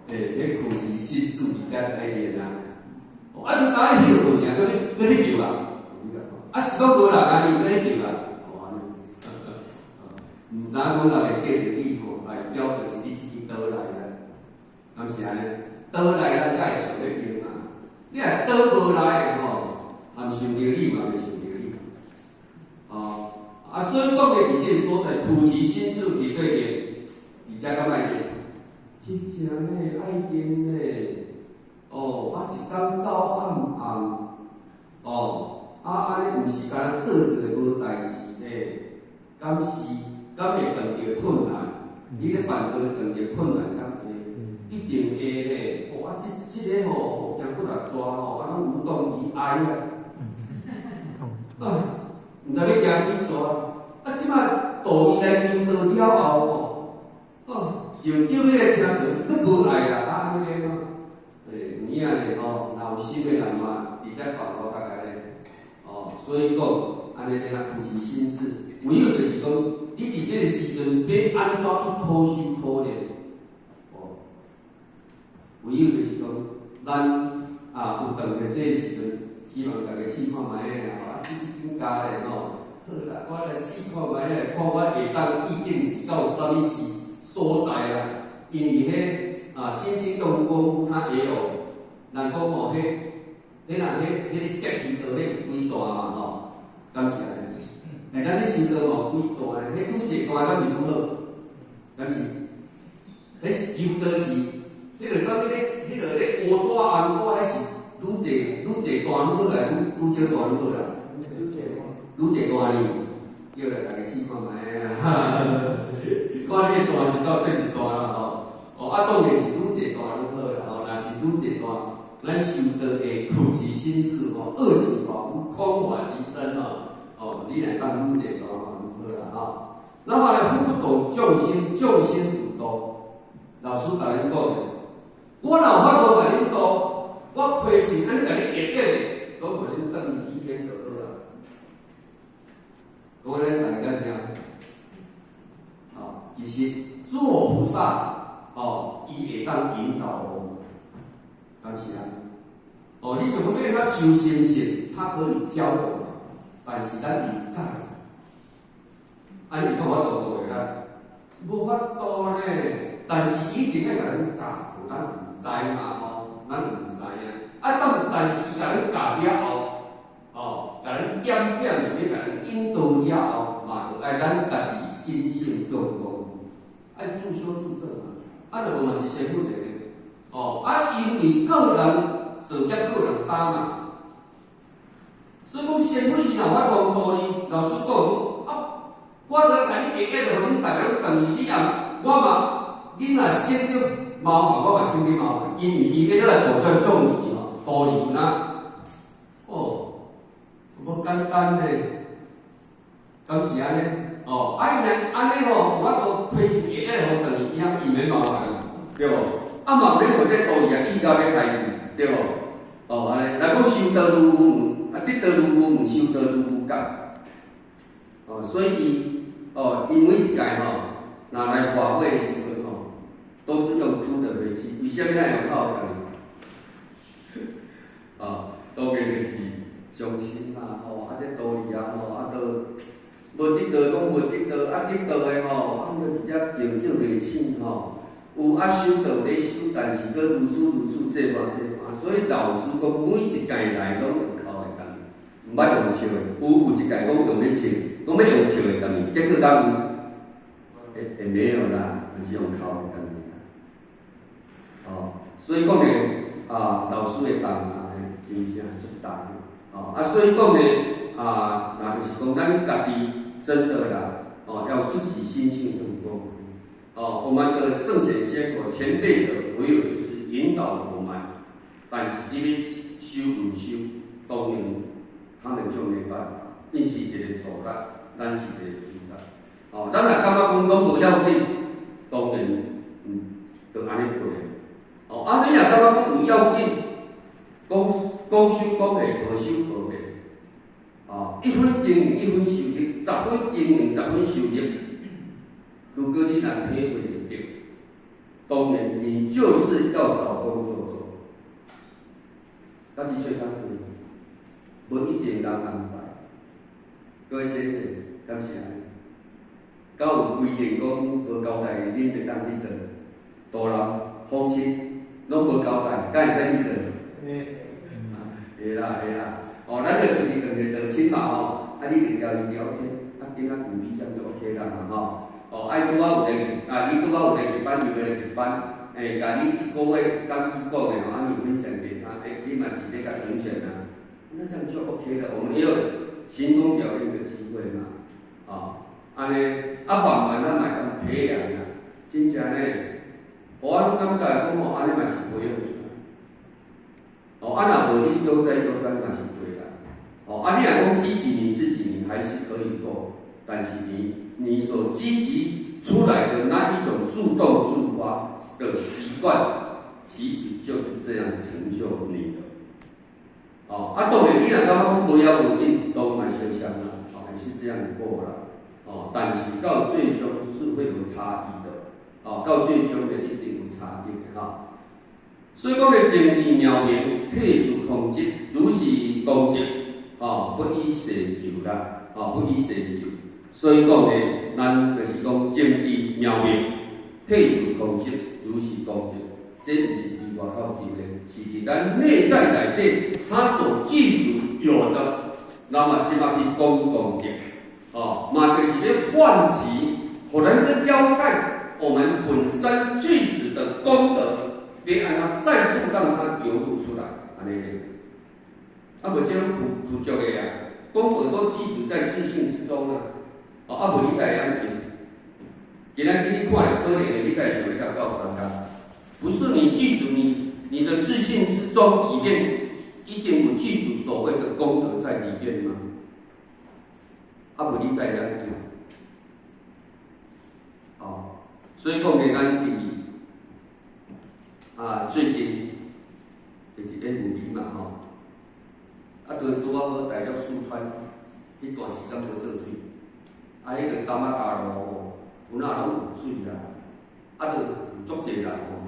欸，彼苦其心志佇遮愛練啊。啊，你早起歇睏爾，閣咧閣咧叫啊？啊，是講無人啊，伊閣咧叫啊？哦，按呢，毋知影講人會叫著你吼，代表就是你這支刀來啦，敢是按呢？刀來咱才會想欲用啊。你若刀無來的吼，含想著你嘛袂想著你。哦，啊，所以講的佇這個所在，苦其心志佇對練，而且敢愛練，真正呢愛練呢。哦，啊，一工走暗暗，哦，啊，按呢毋是干焦做一个無代誌呢？敢是敢會碰著困難？你咧辦道碰著困難，敢會？一定會咧。哦，啊，這這个吼，行幾若逝吼，啊，攏無動於哀啊。啊，毋知欲行幾逝？啊，這擺道義來求道了後吼，啊，又叫彼個聽啦，啊，按呢咯，欸，有影咧吼，若有心的人嘛，佇遮講我較共咧，哦，所以講，按呢咧啊，菩提心志，唯有就是講，你佇這個時陣欲按怎去苦修苦練，哦，唯有就是講，咱啊有當著這個時陣，希望逐家試看覓啦，吼，啊，試去增加咧吼，好啦，我來試看覓咧，看我會當已經是到啥物時所在啦，因為彼啊，新興用功夫較會哦，人講吼，彼彼若彼彼個設備道彼有幾大嘛吼，敢是按呢？欸，咱咧修道吼幾大咧？彼愈濟大，敢是愈好？敢是？彼修道是，彼個啥物咧？彼個咧烏大紅大，彼是愈濟愈濟大愈好，還是愈愈少大愈好啦？愈濟大呢？叫來逐家試看覓啊！看你的大是到底是大啦吼。哦，啊，當然是愈濟大愈好啦吼。若是愈濟大，咱修道會苦其心志吼，餓其寡夫，空乏其身吼。哦，你若當愈濟大吼，愈好啦吼。那麼咧，復不度眾生，眾生自度。老師共恁講的，我若有法度共恁度，我批信按呢共恁會會的，攏予恁轉去西天就好啦。講恁大家聽，哦，其實諸佛菩薩，哦，伊會當引導我們，敢是按呢？哦，你想講欲按怎修心性，他可以教我們，但是咱毋敢。按呢伊講法度度的咱，無法度呢。但是一定愛共恁教，咱毋知嘛吼，咱毋知影。啊，但是伊共恁教了後，哦，共恁點點的，欲共恁引導了後，嘛著愛咱家己心性用功，愛自修自證嘛。啊，若無嘛是師父的。哦，啊，因為個人造業，個人擔嘛。所以講，師父伊若有法度度你，老師講，啊，我著共你會會著，予恁逐家攏轉去，你也我嘛。你若生著貓嘛，我嘛生著貓嘛，因為伊欲來度轉眾義吼，道理有哪？哦，無簡單呢，敢是按呢？哦，啊伊若按呢吼，有法度批信會會予轉去，伊通伊免麻煩啊，對無？啊嘛免予這道理啊氣到欲害去，對無？哦，按呢，若講修道如無門，啊得道如無門，修道如無覺。哦，所以伊，哦，伊每一屆吼，若來法會的時陣吼，都是用哭的回去。為啥物愛用哭的？哦，當然就是傷心啦，吼，啊這道理啊，吼，啊都無得到，攏無得到，啊得到的吼，啊就直接叫叫袂醒吼。有啊修道咧修，但是閣如此如此這般這般，所以老師講每一屆來攏用哭的轉去，毋捌用笑的。有一屆講用咧笑，講欲用笑的轉去，結果敢有？會會沒有啦，就是用哭的轉去啦。哦，所以講呢，啊，老師的擔啊，真正足重。哦，啊，所以講呢，啊，若就是講咱家己真的啦，哦，要自己心性用功夫。哦，我們的聖賢先佛前輩者，唯有就是引導我們，但是你欲修毋修，當然他們就沒辦法，𪜶是一個助力，咱是一個主力。哦，咱若感覺講攏無要緊，當然，就按呢過。哦，啊，你若感覺講有要緊，講講修講會，無修無會。哦，一分耕耘一分收穫，十分耕耘十分收穫。如果你若體會得到，當然你就是要找工作做，家己找工作，無一定人安排。各位先生，敢是按呢？敢有規定講無交代，恁會當去做？大人、父親攏無交代，敢會使去做？會啦會啦，哦，咱就出去兩個道親嘛吼，啊，你就共伊聊天，啊，囝仔舊你這樣就 OK 啦嘛吼。哦，愛拄仔有來去，啊，你拄仔有來入班，伊欲來入班，欸，共你這個月講師講的吼，啊，你分享給他，欸，你嘛是咧共成全啊，那這樣就 OK 了。我們也有行功表演的機會嘛，哦，按呢，啊，慢慢咱嘛會當培養啊，真正呢，我攏感覺講吼，按呢嘛是培養出來。哦，啊，若無你悠哉悠哉嘛是對啦。哦，啊，你若講積極你自己，你還是可以夠，但是你所積極出來的那一種主動自發的習慣，其實就是這樣成就你的。哦，啊，當然你若感覺講無要無緊，都嘛相像啦，哦，也是這樣過啦。哦，但是到最終是會有差異的。哦，到最終的一定有差異的哈。所以講的證智妙明，體自空寂，如是功德，哦，不以細求啦，哦，不以細求。所以講呢，咱就是講證智妙明，體自空寂，如是功德，這毋是佇外口求的，是佇咱內在內底，他所具足有的，那麼這馬去講功德，哦，嘛就是咧喚起，予咱去了解我們本身具足的功德，欲按怎再度讓它流露出來，按呢咧。啊，無這種具足的啊，功德都具足在自性之中啊。哦，啊無你才會曉用。今仔日你看著可憐的，你才會想欲共鬥相共。不是你具足你的自性之中裡面，一定有具足所謂的功德在裡面嗎？啊，無你才會曉用。哦，所以講呢，咱佇啊最近佇一個 FB 嘛吼，啊，就拄仔好大陸四川，彼段時間無做水，啊，彼個擔仔加路吼，有哪攏有水啦，啊，就有足濟人吼，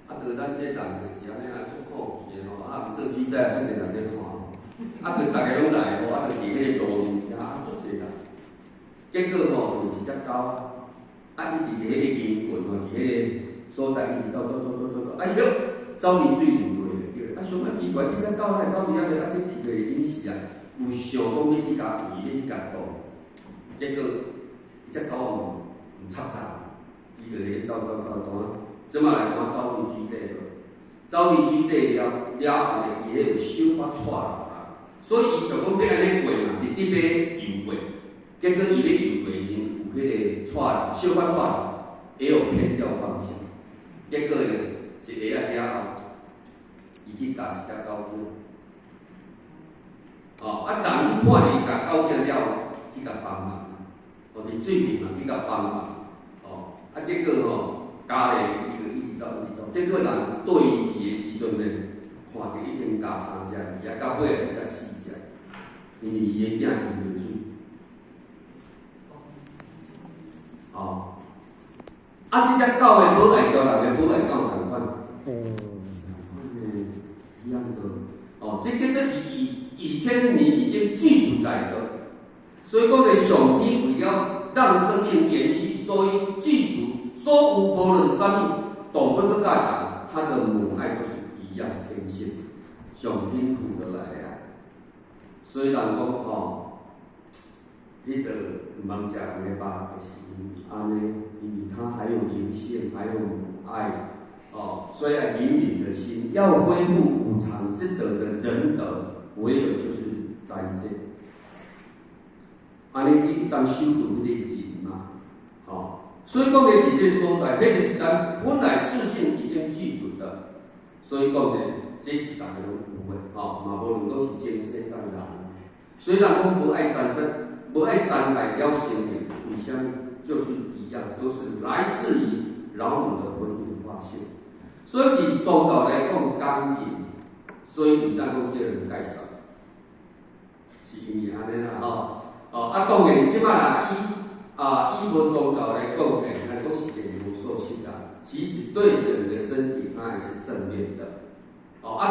啊，就咱這人就是按呢啦，足好奇的吼，啊，毋做水知足濟人咧看，啊，就逐家攏來吼，啊，就佇彼個路面遐啊，足濟人，結果吼，有一隻狗，啊，伊佇彼個人群吼，佇彼個所在，一直走走走走走走，啊，伊欲走佇水裡落對，啊，想啊奇怪，這隻狗哪會走佇遐個？啊，這佇個臨時啊，有想講欲去共圍，欲去共擋，結果伊隻狗毋插他，伊就咧走走走，當啊，這馬來講走去水底落，走去水底了了後呢，伊彼有小可掣落啦，所以伊想講欲按呢過嘛，直直欲游過，結果伊咧游過時，有彼個掣落，小可掣落，也有偏掉方向，結果呢，一下仔了後，伊去共一隻狗仔，哦，啊，人去看著伊共狗仔了後，去共幫忙，哦，佇水面嘛去共幫忙，哦，啊，結果吼，加咧伊就一直走一直走，結果人對伊去的時陣呢，看著已經咬三隻魚啊，到尾這隻四隻，因為伊的囝淹著水，哦，啊，這隻狗的母愛交人的母愛敢有仝款？嗯，一樣的，哦，這叫做以天你已經具足來的，所以講咧，上天為了讓生命延續，所以具足所有無論啥物動物閣佮人，他的母愛都是一樣天性，上天賦落來的啊。所以人講吼，彼個毋通食人的肉，就是因為按呢，因為他還有靈性，還有母愛，哦，所以愛憐憫的心，要恢復五常之德的仁德，唯有就是齋戒。按呢去當守住彼個仁嘛，吼，所以講咧，佇這個所在，彼個是咱本來自性已經具足的，所以講咧，這是逐家攏有的，吼，嘛無論講是前世佮人，雖然講無愛殘殺，無愛殘害了生命，為啥物？就是一樣，都是來自於老母的本願化現。所以佇宗教來講，感情，所以毋知講叫人介紹，是因為按呢啦吼。哦，啊，當然，這擺啦，以無宗教來講，嘿，那都是減油素食啦。其實對人的身體，它還是正面的。哦，啊，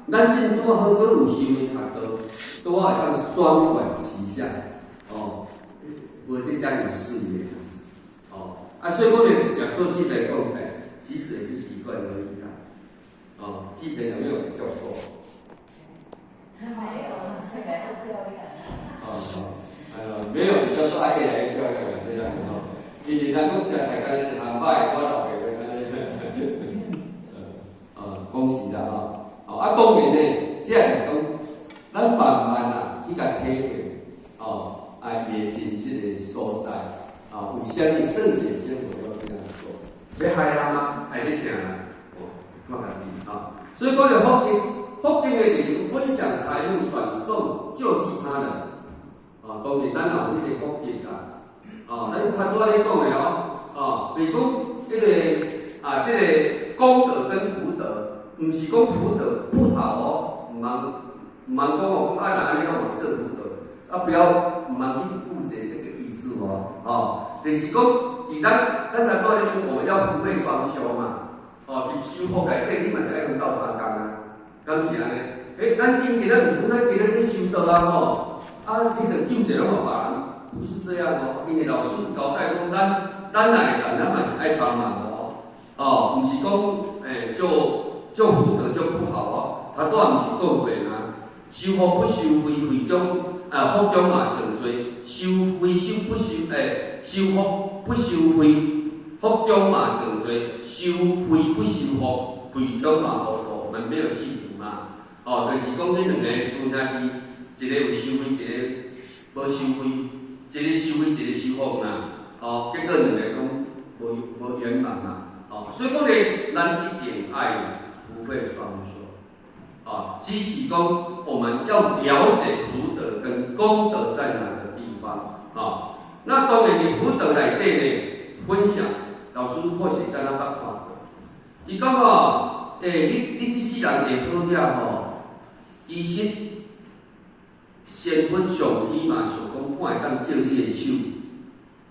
閣咱這拄好閣有修的較多，拄好會當雙管齊下。哦，無這才有事業。哦，啊，所以講咧，食素食來講，嘿，其實也是習慣而已啦。哦，繼承有沒有比較瘦？沒有，越來越漂亮。哦哦，沒有比較瘦，越來越漂亮，這樣吼。因為咱講食菜，敢若一項歹，我老爸按呢。恭喜啦吼！哦，啊，當然呢，這就是講，咱慢慢啊去共體會，哦，啊，伊的真實的所在，啊，為啥物聖賢先佛要這樣做？欲害人嗎？還咧請人？哦，看家己啊。所以講著福德，福德的就是分享財富、轉送、救濟他人。哦，當然咱也有彼個福德啦。哦，咱較拄仔咧講的哦，哦，就是講彼個啊，這個功德跟福德。毋是講福德不好哦，毋通講哦，啊若按呢攏無做福德，啊不要毋通去誤解這個意思哦，哦，就是講，佇咱來講咧，我們要福慧雙修嘛，哦，佇修福內底，你嘛是愛用鬥相共啊，敢是按呢？欸，咱今今仔毋是講咱今仔咧修道啊吼，啊，彼個救濟攏予別人，不是這樣哦，因為老師有交代講，咱若會當，咱嘛是愛幫忙哦，哦，毋是講就福德就不好哦，他都毋是講過嘛，修福不修慧，慧中啊福中嘛造罪；修慧修不修修福不修慧，福中嘛造罪；修慧不修福，慧中嘛無道。我們沒有記住嘛？哦，就是講這兩个師兄弟，一个有修慧，一个無修慧，一个修慧，一个修福嘛。哦，結果兩个攏無圓滿嘛。哦，所以講咧，咱一定愛福慧雙修。啊，只是講我們要了解福德跟功德在哪個地方。啊，那當然，你福德內底呢，分享老師或許敢若捌看過。伊講吼，你這世人會好了吼，其實仙佛上天嘛想講，看會當借你的手，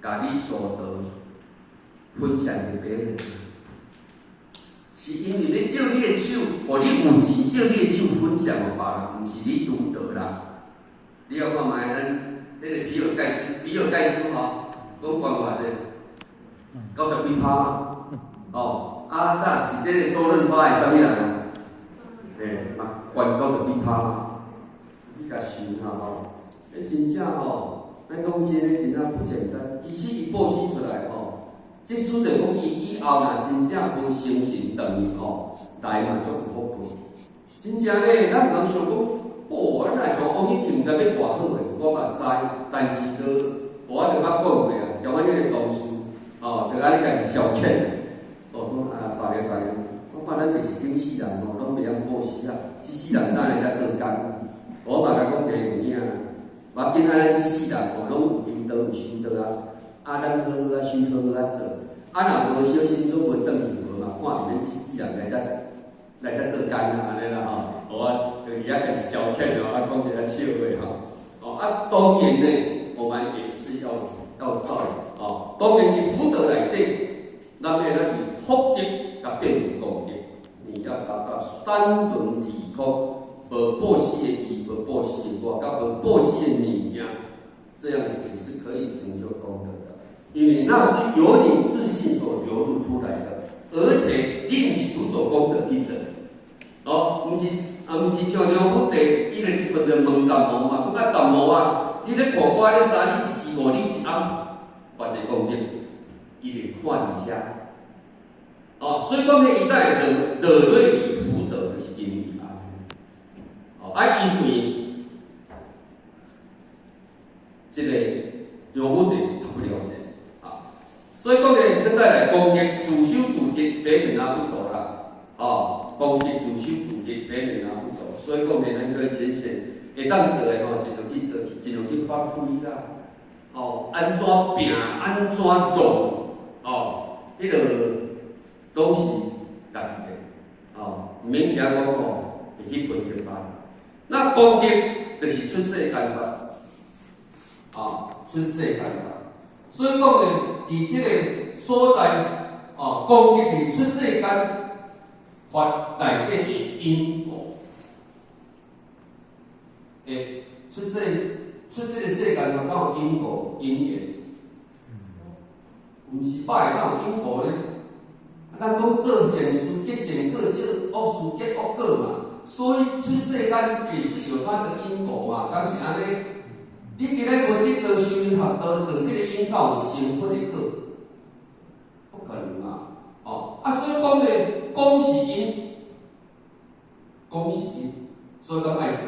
共你所得分享予別人。是因為咧借你的手，予你有錢借你的手分享予別人，毋是你獨得啦。你要看覓咱彼个比爾蓋茨，比爾蓋茨吼，講懸偌濟，90幾趴嘛。哦，啊，早是這个周潤發的啥物人啊？嘛懸90幾趴嘛。你共想下吼，真正吼，咱講真的真正不簡單。其實伊布施出來吼，這使就講伊以後若真正無誠信轉去吼，來嘛足有福報。真正咧，咱毋通想講，哦，咱若像王喜慶甲欲偌好的，我嘛知，但是都我就捌講過啊，像阮彼個同事，哦，就按呢家己消遣，哦，講啊，別个別个，我看咱就是頂世人吼，攏袂曉布施啊，這世人哪來遮做工？我嘛共講一个有影，無要緊啊，咱這世人吼，攏有修道有修道啊，啊，咱好好啊修，好好啊做，啊，若無小心閣無轉去無嘛，看是免這世人來遮做工啊，按呢啦吼。我就佇遐家己消遣哦，啊，講一下笑話吼。哦，啊，當然呢，我們也是要照哦。當然，佇福德內底，咱欲咱佇福德共變為功德，你要達到三輪體空，無布施的意，無布施的我，佮無布施的物件，這樣也是可以成就功德的。因為那是由你自信所流露出來的，而且你毋是獨做功德去做，哦，毋是啊，毋是像梁武帝，伊就一問就問淡薄嘛，講啊淡薄啊，你咧看我咧三日一四五日一暗，偌濟功德，伊會看佇遐。哦，所以講咧，伊才會落落佇福德，就是因為按呢。哦，啊，因為這个梁武帝他不了解啊，所以講咧，閣再來功德自修自得，別人拿不走啦。哦，功德自修自得，別人拿不走。所以講咧，咱可以淺顯會當做的吼，盡量去做，盡量去發揮啦。哦，按怎拚，按怎弄，哦，彼个攏是家己的，哦，毋免驚講吼會去分給別人。那功德就是出世間法，啊，出世間法。所以講呢，佇這个所在，哦，功德是出世間法內底的因果。出世出這个世間法，敢有因果因緣？毋是歹，敢有因果呢？咱講做善事結善果，做惡事結惡果嘛。所以出世間也是有它的因果嘛，敢是按呢？你今日無得道修學道，做這个因敢有成佛的果？不可能嘛！哦，啊，所以講呢，講是因，講是因，所以講愛做。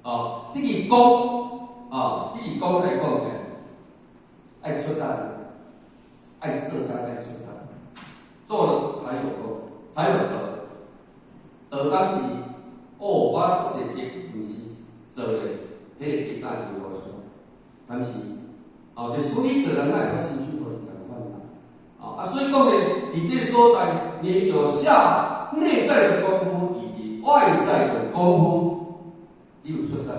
哦，這個講，哦，這個講來講呢，愛出力，愛做力，愛出力，做了才有功，才有德。德敢是，哦，我做一個德，毋是做的，彼个德敢會無數？但是，哦，就是講你做人，會較辛苦，無仝款啦。哦，啊，所以講呢，佇這个所在，你有下內在的功夫以及外在的功夫，你有出力，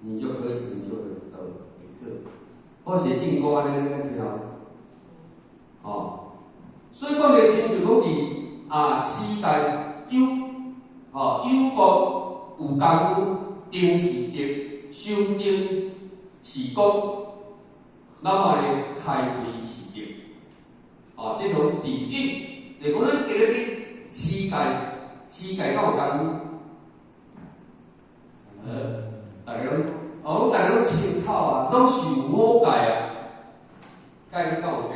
你就可以成就得到一個。我寫進講按呢，咱聽，吼，所以講的親像講佇啊，持戒有吼有國有功夫，定是德，修定是功，那麼呢開慧是德。哦，這種比喻，就講你今日去持戒，持戒敢有功夫？大家攏，哦，大家攏清口啊，攏受五戒啊，戒你敢有爬好？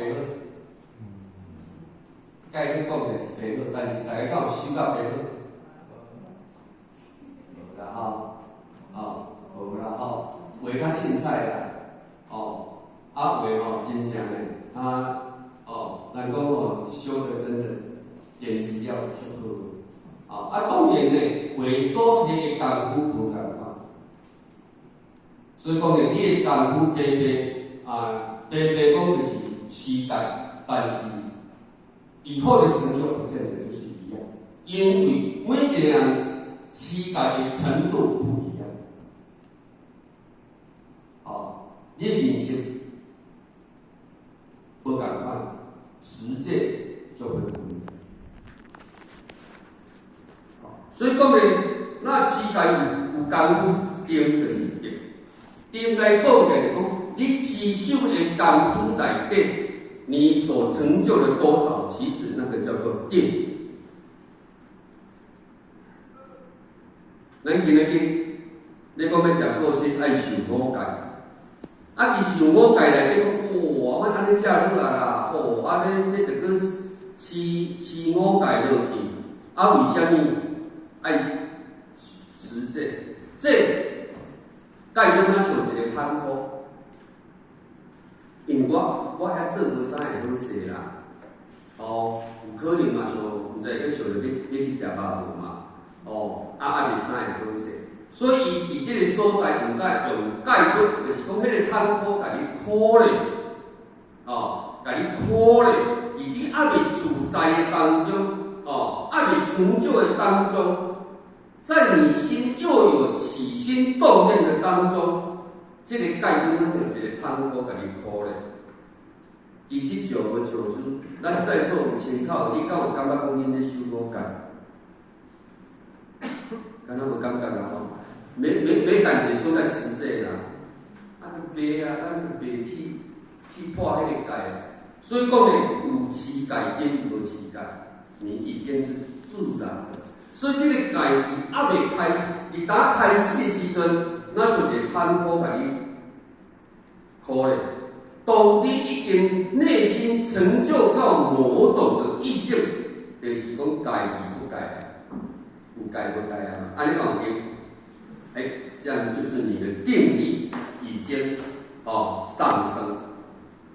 戒你講的是爬好，但是大家敢有修甲爬好？無啦吼，哦，無啦吼，話較凊彩啦，哦，啊話吼真正的，啊，哦，人講吼修得真的，練習了足好，啊，當然呢，話所下的功夫無仝款，所以講呢，你的功夫白白啊，白白講就是持戒，但是以後的成就不見得就是一樣，因為每一個人持戒的程度不一樣。哦，你的認識無仝款，實踐就會不一樣。所以講呢，那持戒有功夫，定就是定。定來講就是講，你持守的功夫內底，你所成就的多少，其實那個叫做定。咱今日去，你講欲食素食，愛受五戒。啊，佇受五戒內底講，哇，阮按呢食落來啦，吼，按呢這著閣持持五戒落去，啊，為啥物愛持這？這戒敢若像一個坎坷，因為我遐做無啥會好勢啦，哦，有可能嘛想，毋知閣想著欲去食肉無嘛，哦，啊啊袂啥會好勢。所以伊佇這個所在，用解用戒骨，就是講彼個坎坷，共你苦咧，哦，共你苦咧，佇你猶未自在的當中，哦，猶未成就的當中，在你心又有起心動念的當中，這個戒骨咱有一個坎坷，共你苦咧。其實石無石師，咱在座有親口，你敢有感覺講恁咧守五戒？敢若無感覺啦吼？沒感覺說在持這啦，啊，都袂啊，咱都袂去破彼個戒啊。所以講呢，有持戒跟無持戒，你已經是自然的。所以這個戒佇猶未開始，佇當開始的時陣，那是一個坎坷共你苦咧。當你已經內心成就到某種的意境，就是講戒與不戒，有戒無戒啊？按呢講對？哎，這樣就是你的定力已經哦上升。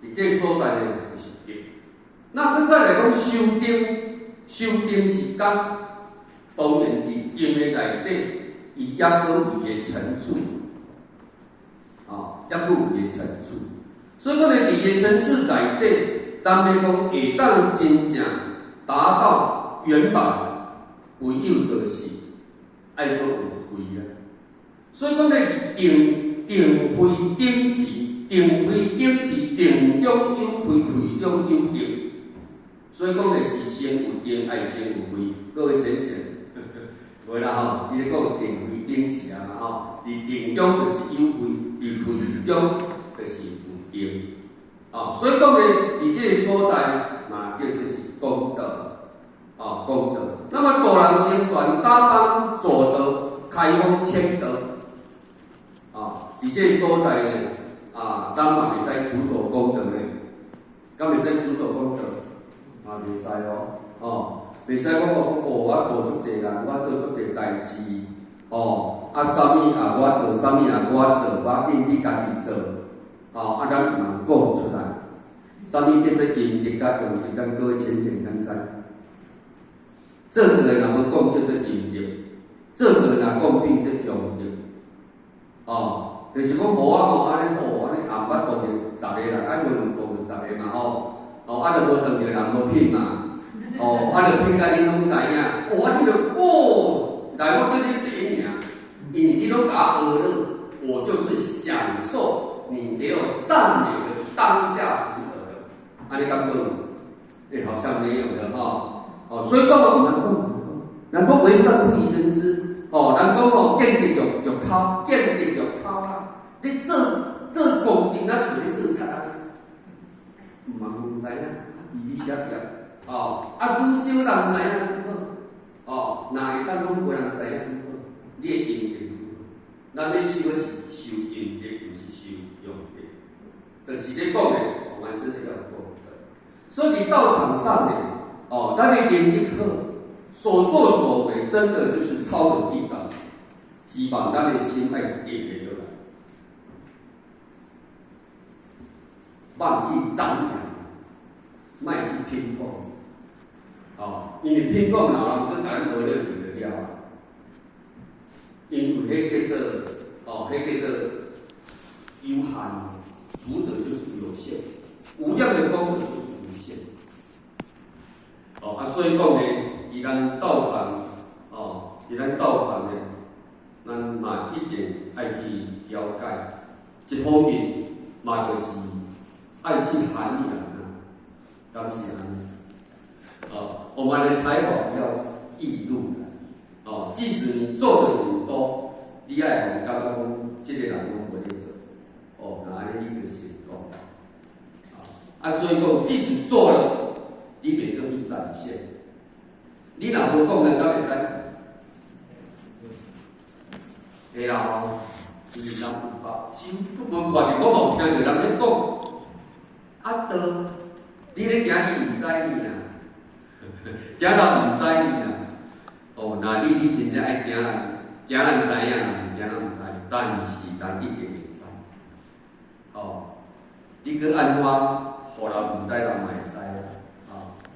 佇這個所在呢，就是定。那閣再來講修定，修定是講，當然佇定的內底，伊猶閣有伊的層次，哦，猶閣有伊的層次。所以講呢，佇伊的層次內底，當欲講會當真正達到圓滿，唯有就是愛閣有慧啊。所以講呢，定定慧等持，定慧等持，定中有慧，慧中有定。所以講呢，是先有定，愛先有慧。各位淺顯，無啦吼，伊咧講定慧等持啊嘛吼，佇定中就是有慧，佇慧中就是有定。哦，所以講呢，佇這個所在嘛，叫做是功德，哦，功德。那麼度人成全，打幫助道，開放千德。啊，佇這個所在呢，啊，咱嘛袂使自做功德呢，敢袂使自做功德？嘛袂使哦，哦，袂使講哦，我度足濟人，我做足濟代誌，哦，啊，啥物啊我做，啥物啊我做，無要緊你家己做，哦，啊，咱毋通講出來，啥物叫做陰德佮陽德，咱各位淺顯敢知？做做的若無講叫做陰德，做做的若講變做陽德，哦，就是講予我吼按呢好，按呢也毋捌度著十個人，啊，許願度著十個嘛吼，哦，啊，就無當著人無品嘛，哦，啊，就聽甲恁攏知影，哦，我聽著，哦，來，我叫你第一名，因為你攏共我學了，我就是享受你給我讚美的當下福德的，按呢敢講？欸，好像沒有的吼，哦，所以講哦，毋通講，毋通講，人講為善不欲人知，哦，人講哦，見得欲欲偷，見得欲偷啦，你做做恭敬，那是咧做賊啊？毋通毋知影，秘密業業，哦，啊，愈少人知影愈好，哦，若會當講無人知影愈好，你的陰德愈好。咱咧修的是修陰德，毋是修陽德，就是咧講的，我們真的要功德。所以佇道場上呢，哦，咱的陰德好，所作所為真的就是超人一等。希望咱的心愛定會落來，莫去張揚，莫去評講，哦，因為評講若人閣共咱學落去就了啊。因為彼叫做，哦，彼叫做有限，福德就是有限，無量的功德就是無限。哦，啊，所以講呢，佇咱道場，哦，佇咱道場呢，咱嘛一定愛去了解，一方面嘛就是愛去涵養啊，敢是按呢？哦，我們的財寶要易入來，哦，即使你做的很多，你愛予感覺講，這個人攏無咧做，哦，那按呢你就成功。啊，所以講，即使做了，你袂閣去展現。你若無講，人敢會知？會啦吼，就是人有目睭，閣無看著，我嘛有聽著人咧講。啊，倒，你咧行伊毋知你啊，行人毋知你啊。哦，若你真正愛行，行人知影啦，毋行人毋知，但是人一定會知。哦，你閣按怎，予人毋知，人嘛會知啦。啊，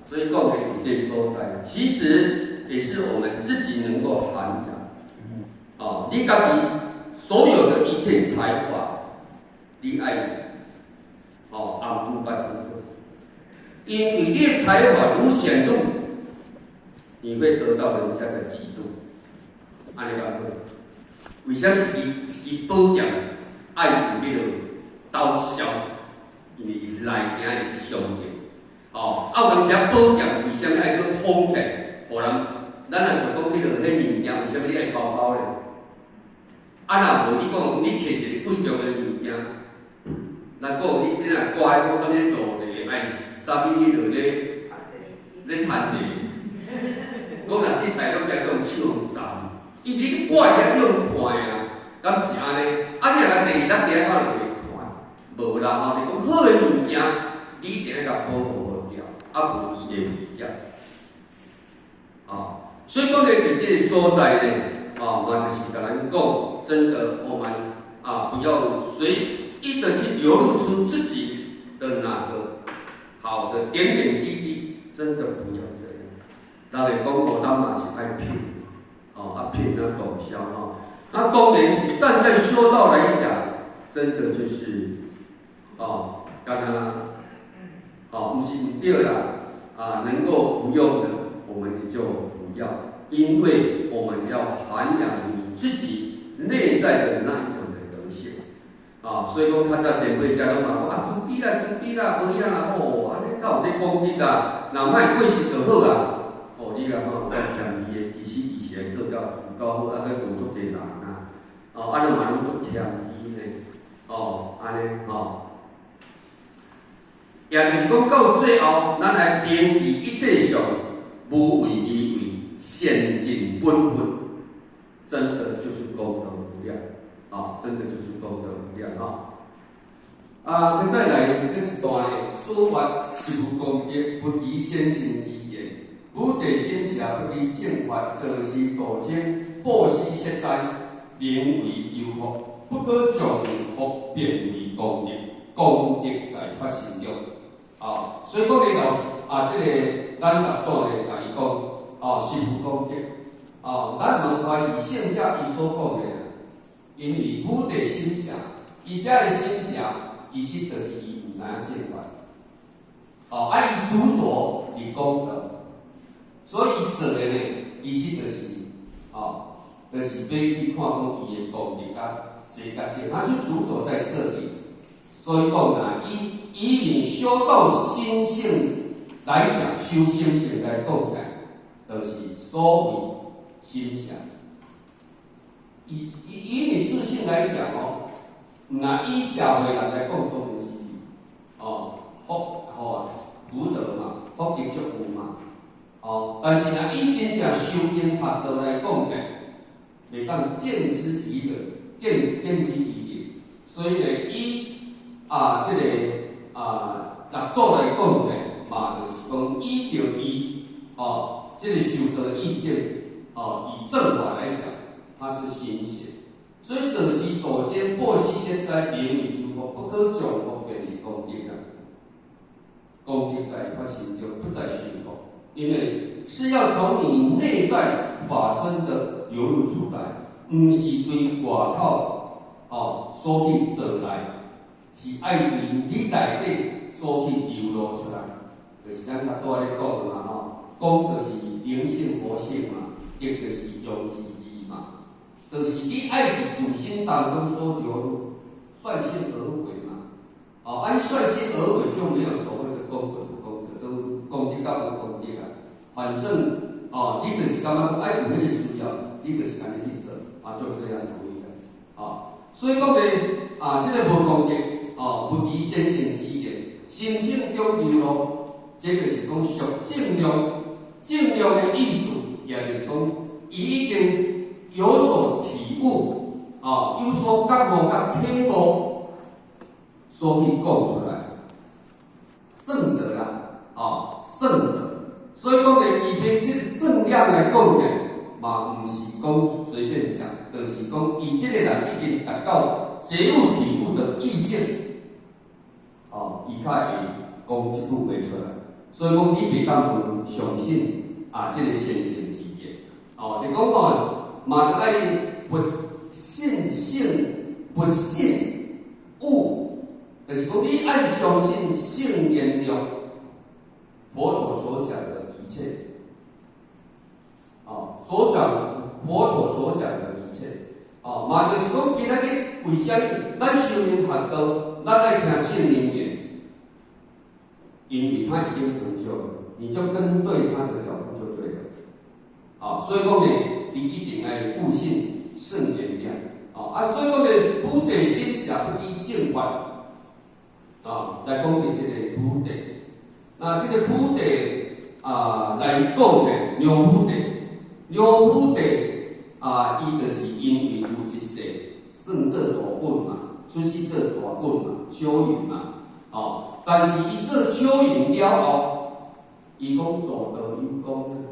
所以講的這個所在，其實也是我們自己能夠涵養。哦，你家己所有的一切才華，你愛哦，按部就班，因為你的才華如顯露，你會得到人家的嫉妒。按呢講好，為啥物一支一支寶劍愛有彼個刀鞘？因為伊內驚是傷劍。哦，啊有當時寶劍為啥物愛閣封起來？予人，咱若像講彼個彼物件，為啥物你愛包包咧？啊，若無你講，你提一個貴重的物件，咱講你這若掛彼個啥物路咧，愛啥物彼落咧咧田地，講若去台中遮用手用鏨，伊你掛佇遐用看的啊，敢是按呢？啊，你若共第二咱佇遐看就袂看，無啦吼，你講好的物件，你一定愛共保護好掉，啊無伊會危險。啊，所以講咧，佇這個所在呢，啊，嘛就是共咱講，真的，我們啊，不要隨意的去流露出自己的那個好的點點滴滴，真的不要這樣。人會講，哦，咱嘛是愛品，哦，啊品啊導銷吼。那當然是站在修道來講，真的就是，哦，敢若，哦，毋是毋對啦，啊，能夠不用的，我們就不要，因為我們要涵養你自己內在的那一種的德性，啊，所以講較早前輩遮攏嘛講啊，慈悲啦，慈悲啦，無影啦，哦，按呢敢有這功德啊？若莫過失就好啊。哦，你若看有夠謙虛的，其實伊是來做到有夠好，啊，閣度足濟人啊，哦，啊，你嘛攏足謙虛呢，哦，按呢吼。也就是講到最後，咱來定佇一切相，無為而為，善盡本分，真的就是功德無量，啊，真的就是功德無量哈。啊，閣再來閣一段呢，說法是無功德，不知先聖之言，汝地心邪不知正法，造事度精，布施息災，名為求福，不可將福變為功德，功德在法身中。啊，所以講咧，老啊，這個咱六祖咧，共伊講，哦，是無功德，哦，咱毋懷疑聖者伊所講的，因為汝地心邪，伊遮的心邪，其實就是伊毋知影正法，哦，啊，伊執著佇功德，所以伊做的呢，其實就是，哦，就是欲去看講伊的功德佮這佮這，他是執著在這裡。所以講啊，以你修道心性來講，修心性來講起來，就是所謂心邪。以你自信來講哦，若以社會人來講，當然是哦，福吼福德嘛，福德足有嘛，哦，但是若以真正修行學道來講起來，袂當見之以理，見之以理，所以呢，以這个六祖來講起來，嘛就是講依著伊哦，這个修道意見哦，以正法來講，它是心邪。所以做事道間，布施善哉，名為求福，不可將福變為功德啦。功德在發心中，不在修福，因為是要從你內在發生的流露出來，毋是對外口哦所去做來，是愛對你內底所去流露出來，就是咱較拄仔咧講的嘛吼，功就是靈性佛性嘛，德就是用之義嘛，就是你愛佇自心當中所流露，率性而為嘛。哦，啊，率性而為就沒有所謂的功德不功德，都功德佮無功德啊。反正哦，你就是感覺講愛有彼个需要，你就是按呢去做，啊，就這樣可以啦。哦，所以講呢，啊，這个無功德，哦，不離先聖之言，心性中流露，這就是講屬正量，正量的意思，也就是講，伊已經有所體悟，哦，有所覺悟佮體悟，所以講出來，聖者啦，哦，聖者，所以講呢，伊佇這个正量來講呢，嘛毋是講隨便講，就是講伊這个人已經達到覺悟體悟的意境，哦，伊較會講這句話出來。所以講，你袂當無相信啊，這个先聖之言，哦，就講吼，嘛著愛不信聖，不信悟，就是講你愛相信聖言量，佛陀所講的一切，哦，所講佛陀所講的一切，哦，嘛就是講今仔日為啥物咱修行學道，咱愛聽聖人言？因為他已經成就了，你就跟對他的腳步就對了。啊，所以講呢，你一定愛悟信聖言量。啊，所以講呢，菩提心邪不離正法。啊，來講的這个菩提，那這个菩提啊來講的娘菩提，娘菩提啊，伊就是因為有一世算做大袞嘛，出世做大袞嘛，蚯蚓嘛，哦，但是伊做蚯蚓了後，伊講做道有功，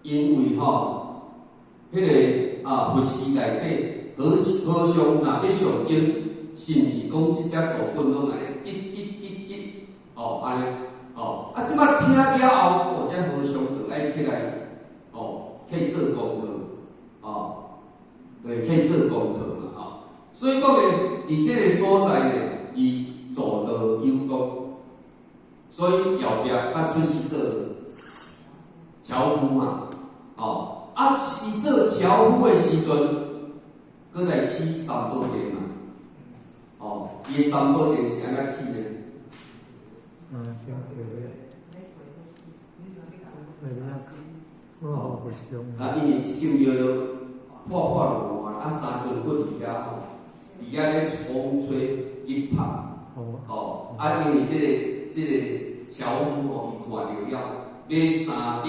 因為吼，彼个啊佛寺內底和尚若欲誦經，是毋是講這隻大袞攏按呢吱吱吱吱，哦，按呢，哦，啊，這擺聽了後，哦，這和尚就愛起來，哦，去做功課，哦，對，去做功課嘛，吼，所以講呢，佇這个所在呢，伊助道有功，所以後壁較出世做樵夫嘛，哦，啊，伊做樵夫的時陣，閣來起三寶殿嘛，哦，伊的三寶殿是按怎起的？嗯，對對對。哦，不像。啊，因為這間廟破破爛爛，啊，三尊佛佇遐吼，佇遐咧風吹日曬，哦，啊，因為這个樵夫吼，伊看著了，買三頂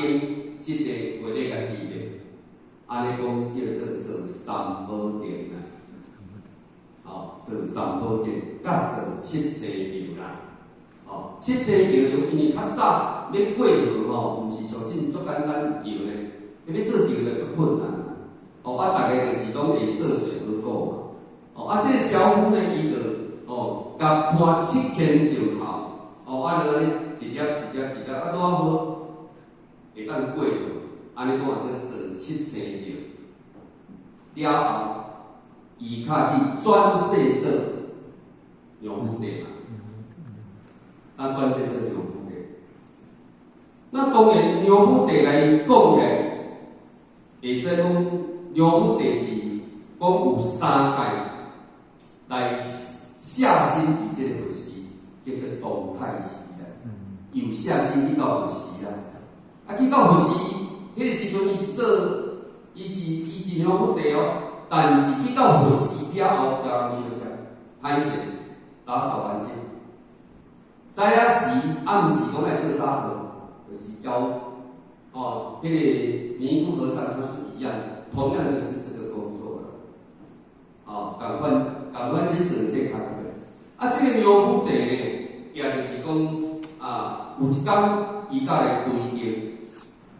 這个畫咧共佇咧，按呢講叫做做三寶殿啦，哦，做三寶殿，佮做七星橋啦，哦，七星橋因為較早欲過河吼，毋是像這足簡單橋咧，欲做橋咧足困難啦，哦，啊，逐家就是攏會涉水而過嘛，哦，啊，這个樵夫呢，伊就哦，共搬7000石頭，哦，啊，就按呢一粒一粒一粒，啊，拄好會當過河，按呢講啊，做七星橋，了後，伊較去轉世做娘菩提嘛，啊，轉世做娘菩提，那當然，梁武帝來講起來，會使講梁武帝是講有三界來下身佇這個佛寺，叫做同泰寺啦。有下身去到佛寺啦。啊，去到佛寺，彼個時陣伊是做，伊是梁武帝哦，但是去到佛寺了後，教人小聲，歹勢打掃環境。早仔時暗時攏愛做早課，就是教哦，彼個尼姑和尚都是一樣，同樣的是這個工作啦。哦，仝款仝款去做這工課。啊，這個梁武帝呢，也就是講啊，有一工伊才來規定，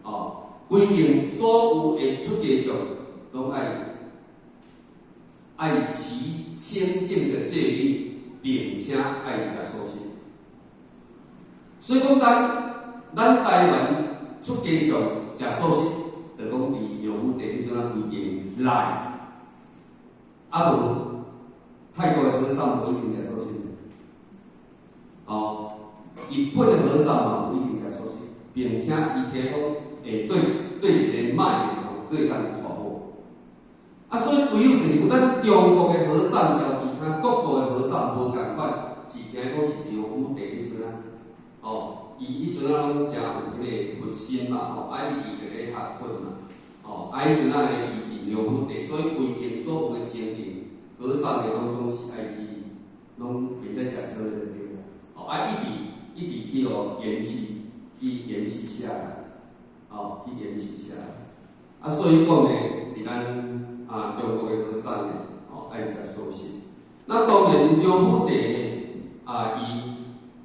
哦，規定所有的出家眾攏愛持清淨的戒律，並且愛食素食。所以講，咱台灣出家眾食素食，就講佇梁武帝彼陣仔規定來，啊無泰國的和尚無一定食素食，哦，日本的和尚嘛無一定食素食，並且伊聽講會對對一個歹的吼，閣會當娶某。啊，所以唯有就是講咱中國的和尚佮其他各國的和尚無仝款，是聽講是梁武帝彼陣仔。哦，伊彼陣仔攏誠有彼個佛心嘛，吼，啊，伊直直咧學佛嘛，吼，啊，彼陣仔咧伊是梁武帝，所以規定所有的僧人和尚的攏總是愛去，攏袂使食素的對啦，哦，啊，一直一直去予延續，去延續下來，哦，去延續下來，啊，所以講呢，佇咱啊中國的和尚呢，哦，愛食素食。那當然梁武帝呢，啊，伊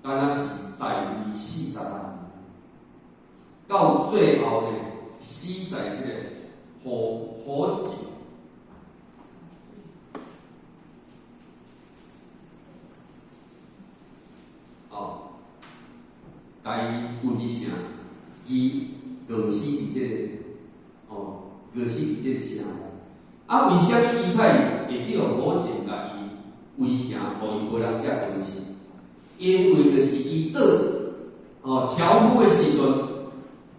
敢若是在位46年，到最後呢，死在這個火火井。哦，共伊圍城，伊餓死佇這個，哦，餓死佇這個城。啊，為啥物伊太會去予火箭共伊圍城，予伊無人食餓死？因為就是伊做哦樵夫的時陣，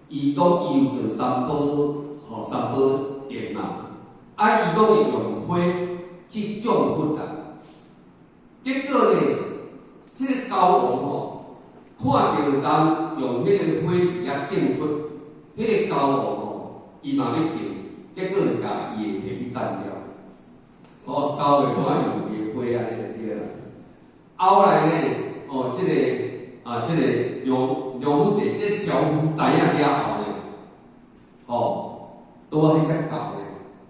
伊講伊有做三寶，吼三寶殿嘛，啊，伊攏會用火去供佛啊。結果呢，這個猴王吼，看著人用彼個火佇遐敬佛，彼個猴王吼，伊嘛欲敬，結果就共伊的提去擲掉。哦，猴會怎用伊的火按呢就對啦。後來呢，哦，這個啊，這個梁武帝這個樵夫知影了後呢，哦，拄仔彼隻狗呢，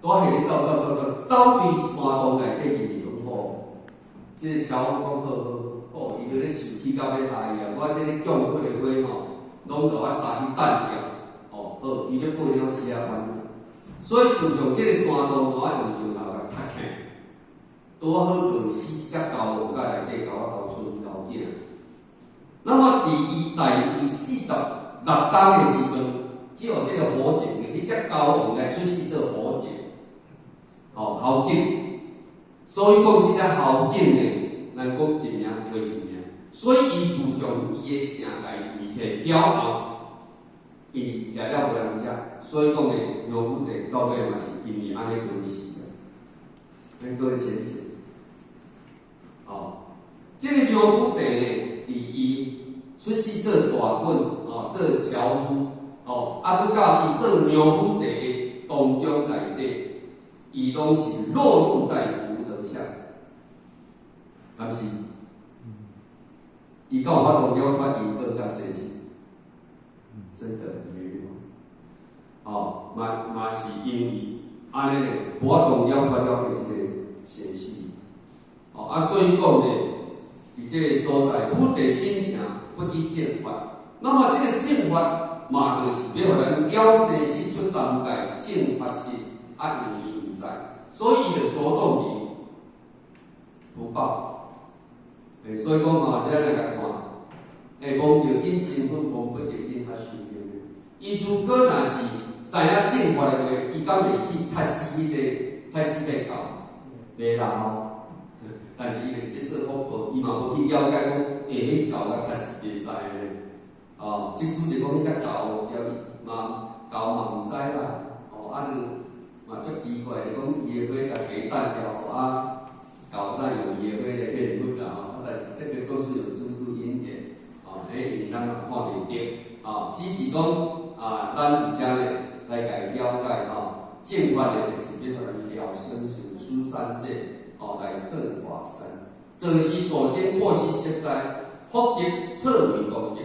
拄仔彼咧走走走走，走佇山洞內底去講好，這個樵夫講好好，哦，伊就咧生氣到欲害伊啊！我這個供佛的火吼，攏予我殺去擲掉，哦，好，伊欲報了死啊煩。所以自從這個山洞我用石頭共踢起來，拄仔好餓死這隻猴王佮內底共我猴孫猴囝。那麼佇伊在位46冬的時陣，去予這個火箭，彼隻猴王來出世做火箭，哦，猴景。所以講這隻猴景呢，咱講一名袂一名。所以伊自從伊的城來圍起來了後，伊食了無人食，所以講呢，梁武帝到尾嘛是因為按呢過世啊。咱各位淺顯，哦，這個梁武帝呢，佇伊出世做大袞，哦，做樵夫，哦，啊，閣到伊做梁武帝的當中內底，伊攏是落入在福德相，敢是？伊敢有法度了脫因果佮生死？真的沒有。哦，嘛是因為按呢呢，無法度了脫了這個生死。哦，啊，所以講呢，佇這個所在，武帝心誠不以正法。那麼這個正法嘛，就是欲予咱了生死出三界正法實，啊，因為毋知，所以伊就著重佇福報。欸，所以講嘛，咱來共看，欸，望著緊身份，望不著緊較修行。伊如果若是知影正法的話，伊敢會去殺死彼個殺死彼個猴？袂啦吼。但是伊就是欲做福報，伊嘛無去了解講，欸，彼狗共殺死袂使咧。哦，哦，即使就講彼隻狗叫伊嘛，狗嘛毋知啦，哦，啊就嘛足奇怪，就講伊的火共雞擲掉，啊，狗哪有伊的火來變粉啦吼，啊，但是這個都是有諸事因緣，哦，因為咱嘛看袂著，哦，只是講啊，咱佇遮咧來共伊了解吼，正法的就是欲予咱了生死出三界，哦，來證法身，造時度眾布施息災，福德錯為功德。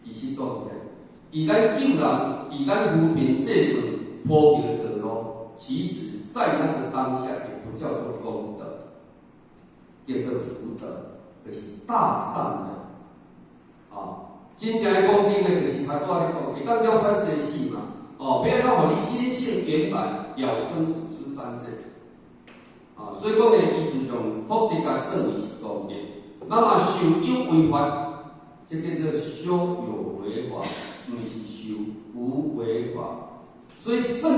其實講起來，佇咱救人，佇咱扶貧濟困、鋪橋造路，其實在那個當下也不叫做功德，叫做福德，就是大善人。啊，真正的功德呢，就是頭拄仔咧講，會當了脫生死嘛。哦，欲按怎予你心性圓滿，了生死出三界。啊，所以講呢，伊就將福德共算為是功德。那麼受有為法，這叫做修有為法，毋是修無為法。所以算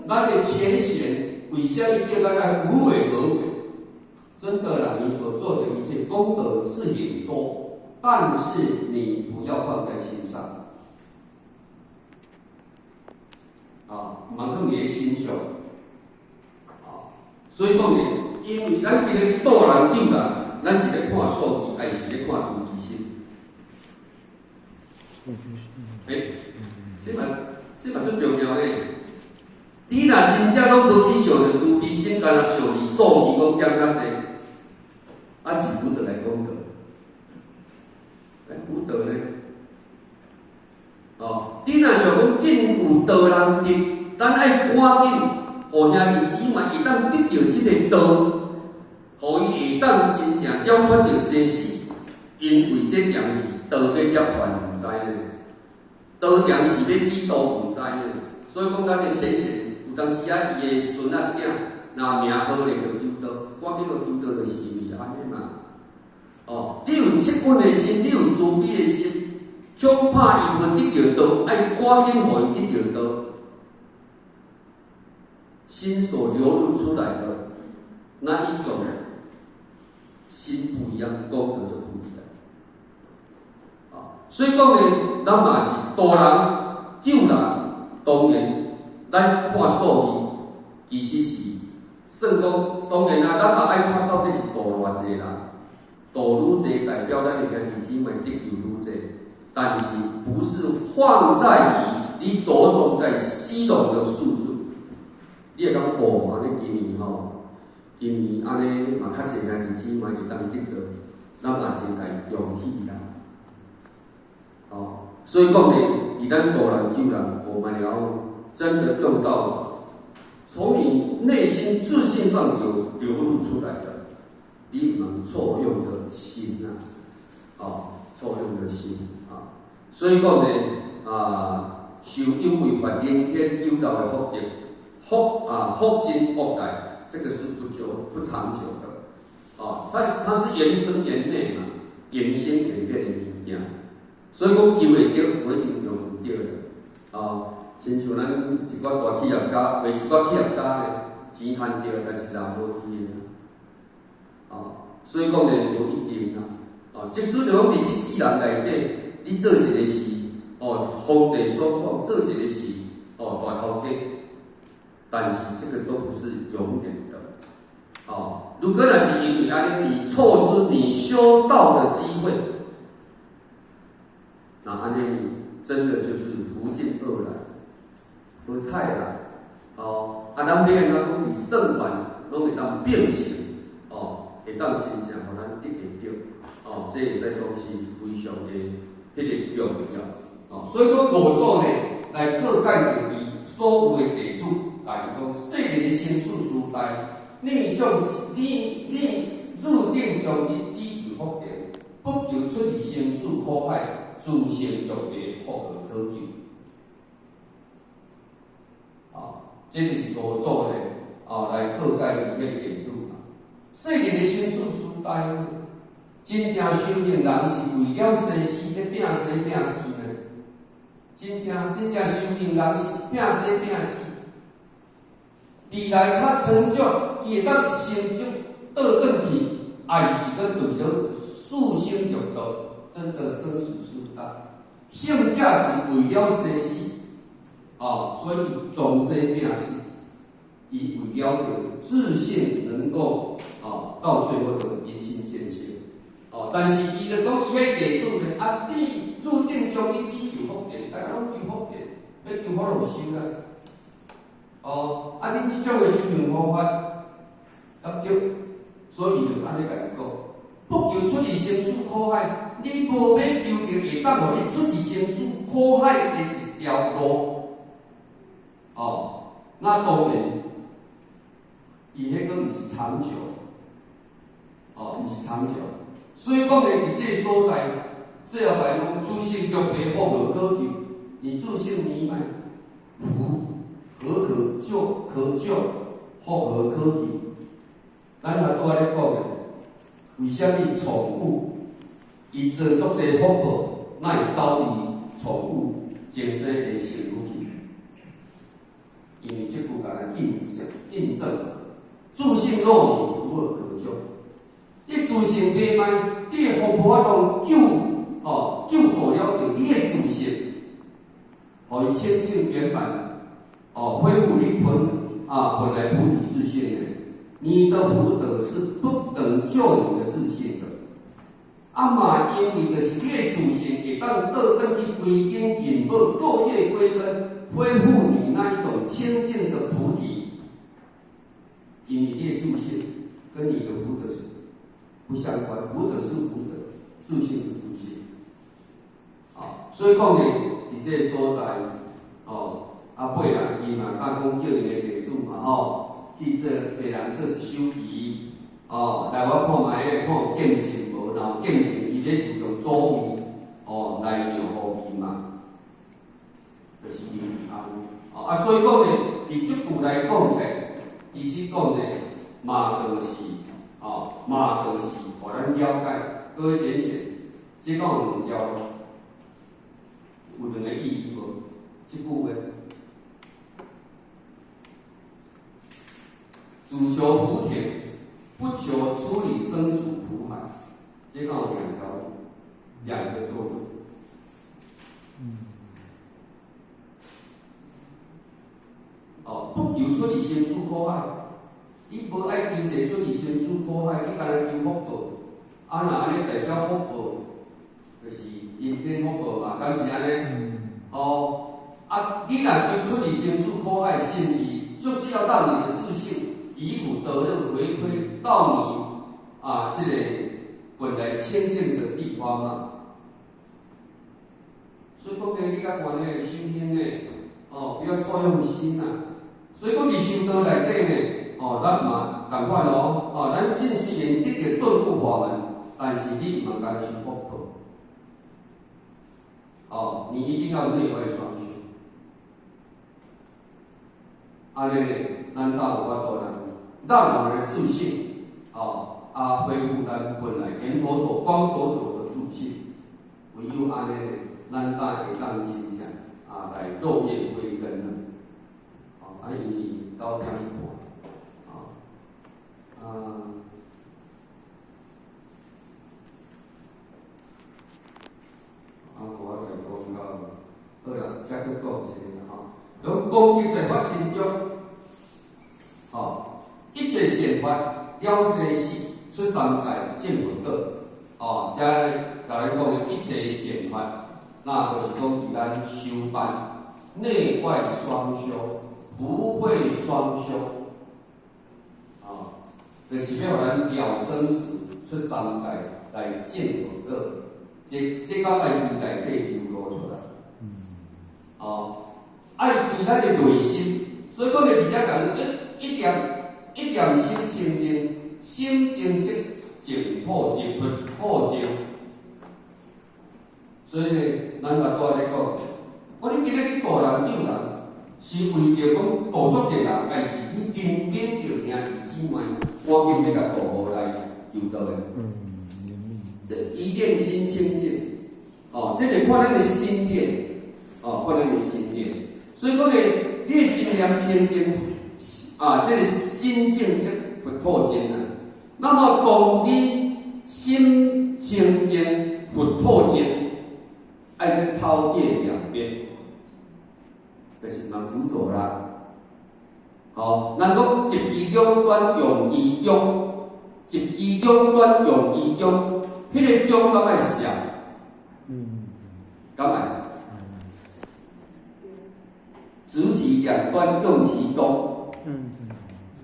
咱的前賢，為啥物叫咱愛無為而為？真的啦，你所做的一切功德是很多，但是你不要放在心上。啊，毋通放佇心上。啊，所以講呢，因為咱今日度人救人，咱是咧看數字，還是咧看慈悲心？欸，這嘛足重要呢。你若真正攏無去想著慈悲心，干焦想佇數字講減較濟，啊是福德來功德？欸，福德呢？哦，你若想講真有道人得，咱愛趕緊，予兄弟姊妹會當得著這个道，予伊會當真正了脫著生死，因為這件是道欲涅槃毋知呢，道定是欲止度毋知呢，所以講咱的前賢有當時啊，伊的孫仔囝若名好咧，就求道，趕緊去求道，就是因為按呢嘛。哦，你有惻隱的心，你有慈悲的心，恐怕伊無得著道，愛趕緊予伊得著道。心所流露出來的那一種心不一樣，功德就不一樣。啊，所以講呢，咱嘛是度人救人，當然咱看數字，其實是算講，當然啊，咱嘛愛看到底是度偌濟人，度愈濟代表咱的兄弟姊妹得救愈濟，但是不是放在於你著重在西龍的數字。你會感覺哦，按呢今年吼，今年按呢嘛較濟兄弟姊妹會當得到，咱嘛真共伊恭喜啦。哦，所以講呢，佇咱度人救人，我們要真的用到從你內心自信上有流露出來的，你毋通錯用的心啊，哦，錯用的心啊，所以講呢，啊，受有為法人天有道的福德。福啊，福盡惡來，這個是不久不長久的，啊，它是緣生緣滅嘛，緣生緣滅的物件，所以講求會著，無一定用著的，啊，親像咱一寡大企業家，為一寡企業家咧，錢趁著，但是人無佇的，啊，所以講咧無一定啦，啊，即使就講佇這世人內底，你做一个是哦，房地總統，做一个是哦大頭家。但是這個都不是永遠的，哦。如果若是因為按呢，你錯失你修道的機會，那按呢，真的就是福盡惡來，無彩啦，哦。啊，咱欲按怎講佇算法攏會當變成，哦，會當真正予咱得會著，哦，這會使講是非常的彼个重要，哦。所以講五祖呢，來告誡著伊所有的弟子。共伊講，世人的生死時代，你入定終日只求福田，不求出離生死苦海，自成上帝福何可求？啊，這就是五祖咧，啊，來告誡伊彼弟子。世人的生死時代，真正修行人是為了生死咧拼生拼死呢？真正真正修行人是拼生拼死。未來較成就，伊會當成就倒轉去，還是閣墜落四生六道？真的生死事大。聖者是為了生死，哦，所以終生命死，伊為了著自性能夠哦，到最後的明心見性，哦，但是伊就講伊彼弟子呢，啊，你注定將伊只求福田，大家攏求福田，欲求福祿壽啦，哦，啊，你這種的修行方法，對毋對？所以伊就按呢共伊講，不求出離生死苦海，你無欲求著會當予你出離生死苦海的一條路，哦，那當然，伊彼個毋是長久，哦，毋是長久。所以講呢，佇這个所在，最後來講，自性卻非福何可求？你自性迷茫，福何可救？可救？福何可求？咱也拄仔咧講的，為啥物寵物伊做足濟福報，哪會走離寵物前世的身軀去？因為這句共咱印證，印證自性若迷，福何可救？你自性迷茫，你的福無法度救，哦，救度了著你的自性，予伊清淨圓滿，哦，恢復你本啊本來菩提自性的。你的福德是不能救你的自性的。啊嘛，因為就是你的自性會當倒轉去歸根認寶，落葉歸根，恢復你那一種清淨的菩提。因為你的自性跟你的福德是不相關，福德是福德，自性是自性。啊，所以講呢，佇這個所在，哦，啊，尾啊，伊嘛敢講叫伊的弟子嘛，吼。去做一人做一手棋，哦，來我看覓，看有見性無？若有見性，伊咧自從祖位，哦，來讓予伊嘛，就是因為按呢。哦，啊，所以講呢，佇這句來講呢，其實講呢，嘛就是，哦，嘛就是，予咱了解，各位淺顯，這講有兩條，有兩個意義無？這句話。只求福田，不求出離生死苦海，這講有兩條路，兩個作用。哦，不求出離生死苦海，你無愛求者出離生死苦海，你干焦求福報。啊，若按呢代表福報，就是人天福報嘛，敢是按呢？哦，啊，你若求出離生死苦海，是毋是就是要讓你的自性離苦得樂，回歸到你啊，這個本來清淨的地方嘛。所以講呢，你較懸的修行呢，哦，不要錯用心呐。所以講，佇修道內底呢，哦，咱嘛仝款哦，哦，咱雖然得到頓悟法門，但是你毋通干焦修福報。哦，你一定要內外雙修。按呢，咱才有法度來讓我們的自性，哦，啊，恢復咱本來圓妥妥、光灼灼的自性。唯有按呢，咱才會當真正啊來落葉歸根啦。哦，啊，因為9點半，啊，啊，啊，我來講到，好啦，再閣講一下吼。講功德在法身中，吼，一切善法了生死，出三界證佛果。哦，遮共咱講的一切善法，那就是講佇咱修辦內外雙修，福慧雙修，哦，就是欲予咱了生死，出三界來證佛果。這個愛對內底流露出來。哦，愛對咱的內心，所以講咧，佇遮講一念一念心清淨，心淨則淨土淨，佛土淨。所以呢，咱嘛拄仔咧講，我你今日去度人救人，是為著講度足濟人，還是去憐憫著兄弟姊妹，趕緊欲共度予來求道的？這一念心清淨，哦，這個看咱的心念，哦，看咱的心念。所以講呢，你的心念清淨，啊，這個心淨則佛土淨啊。那麼當你心清淨，佛土境，愛去超越兩邊，就是毋執著啦。吼，咱講一機兩端用其中，一機兩端用其中，彼個中敢愛攝？敢愛？執其兩端用其中，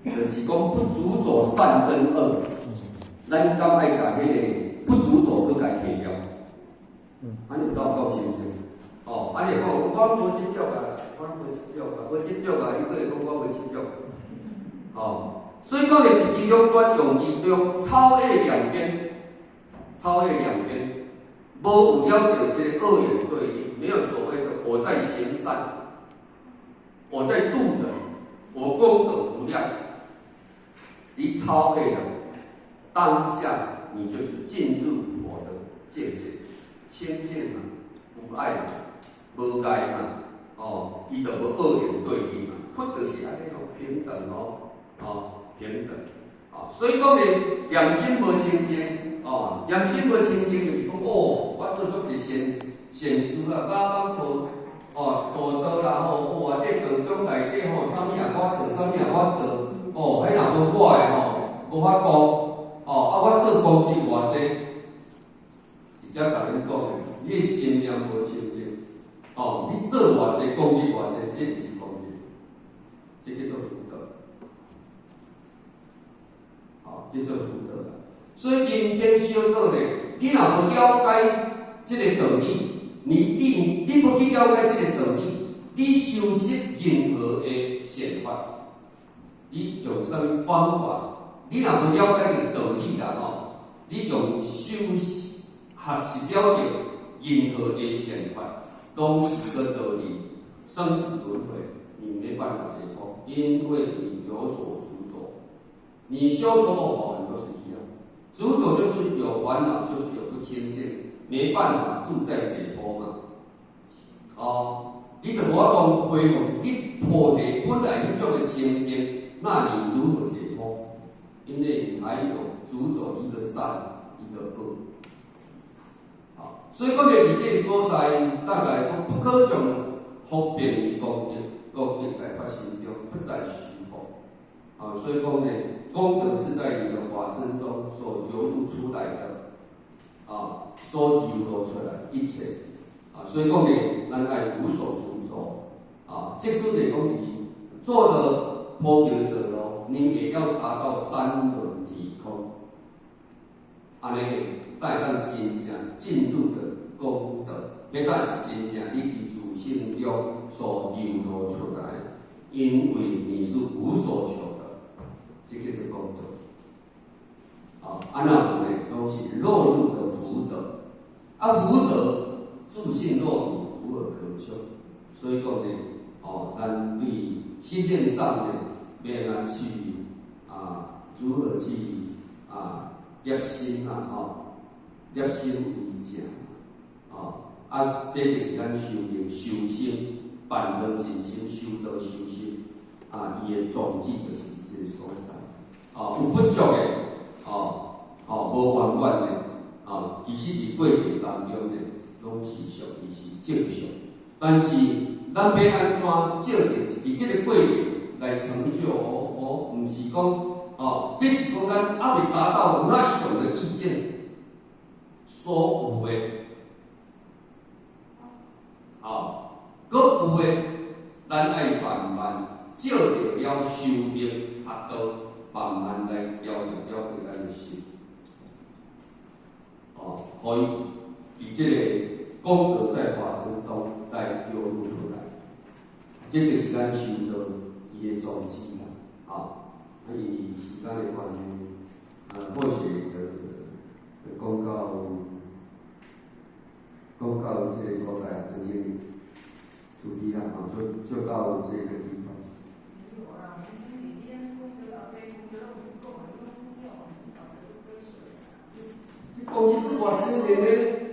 就是講不執著善跟惡，咱敢愛共彼個不執著閣共提掉？按呢有夠清楚。哦，按呢講，我無執著啊，我無執著啊，無執著啊，你閣會講我無執著。哦，所以講的一機兩端用其中，超越兩邊，超越兩邊，無有了著這個二元對立，沒有所謂的我在行善，我在度人，我功德無量。你超越了當下，你就是進入佛的境界，清淨嘛，無礙嘛，無礙嘛，哦，伊就無二元對立嘛，佛就是按呢咯，平等哦，哦，平等，哦，所以講呢，良心無清淨，哦，良心無清淨就是講，哦，我做足濟善善事啊，敢做，哦，做道啦吼，哇，這道中內底吼，啥物也我做，啥物也我做，哦，彼若無我的吼，無法度，哦，啊，我做功德偌濟，而且共恁講的，你的心念無清淨，哦，你做偌濟功德偌濟，這毋是功德，這叫做福德，哦，叫做福德啦。所以今天小講的，你若無了解這個道理，你無去了解這個道理，你修習任何的善法，你用啥物方法？你若無了解這個道理啦吼，你用修習學習了著任何的善法，攏是個道理，生死輪迴，你沒辦法解脫，因為你有所執著。你修什麼法門都是一樣，執著就是有煩惱，就是有不清淨，沒辦法自在解脫嘛。哦，你就無法度恢復你菩提本來彼種的清淨，那你如何解脫？因為你還有執著一個善，一個惡。好，所以講的佇這個所在，大概講不可將福變為功德，功德在法身中，不在虛空。啊，所以講呢，功德是在你的法身中所流露出來的，啊，所流露出來一切。啊，所以講呢，咱愛無所執著。啊，即使來講你做了菩提者咯，你也要達到三輪體空，按呢，才會當真正進入的功德，彼才是真正你佇自性中所流露出來，因為你是無所求的，這叫做功德。啊，按呢呢，攏是落入的福德，啊，福德自性落入，無爾可求，所以講呢，哦，咱對心念上呢，欲按怎去啊？如何去啊？攝心啊，吼，攝心為正，哦，啊，這就是咱修行、修心、辦道進心、修道修心，啊，伊的宗旨就是這個所在。哦，有不足的，哦，哦，無圓滿的，哦，其實佇過程當中呢，攏是屬於是正常。但是咱欲按怎借著佇這個過程來成就哦，毋是講哦，這是講咱猶未達到那一種的意見所有的，哦，閣有的，咱愛慢慢借著了修行學道，慢慢來調整了解咱的心，哦，予伊佇這個功德在法身中來流露出來，這就是咱修道伊的宗旨啦，哦，啊，因為時間的關係，啊，或許就講到這個所在，曾經出去啦，吼，就到這個地方。沒有啦，黃經理，你按講著阿伯講著攏有講的，攏了，後壁閣過水啊。這東西是我之前的。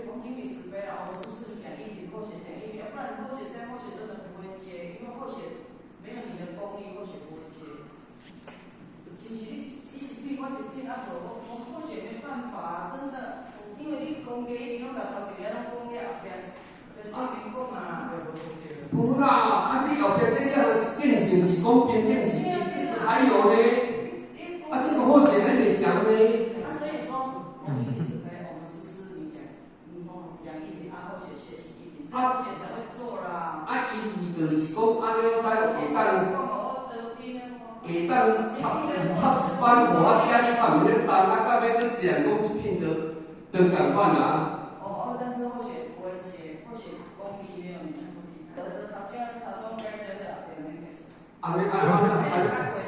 黃經理慈悲啦，我是不是講一品，後寫講一品？要不然後寫再後寫真的不會接，因為後寫沒有你的功力，後寫不會接。其實你一品我一品，啊無我後寫沒辦法，真的，因為你功力一定攏共啊！你後壁這個變成是講邊境是這個還有呢？啊，這個候選還沒講呢。啊，所以說我們一直飛，我們是不是你講，你講議題，啊，候選學習議題，候選才會做啦。啊，伊就是講按呢，咱會當插一班，予我今日拍面咧動，啊，到尾閣一人講一片都都仝款啊。哦哦，但是候選不會接，候選功力沒有你那麼厲害。頭先頭講該說的，後面沒該說。按呢按按按。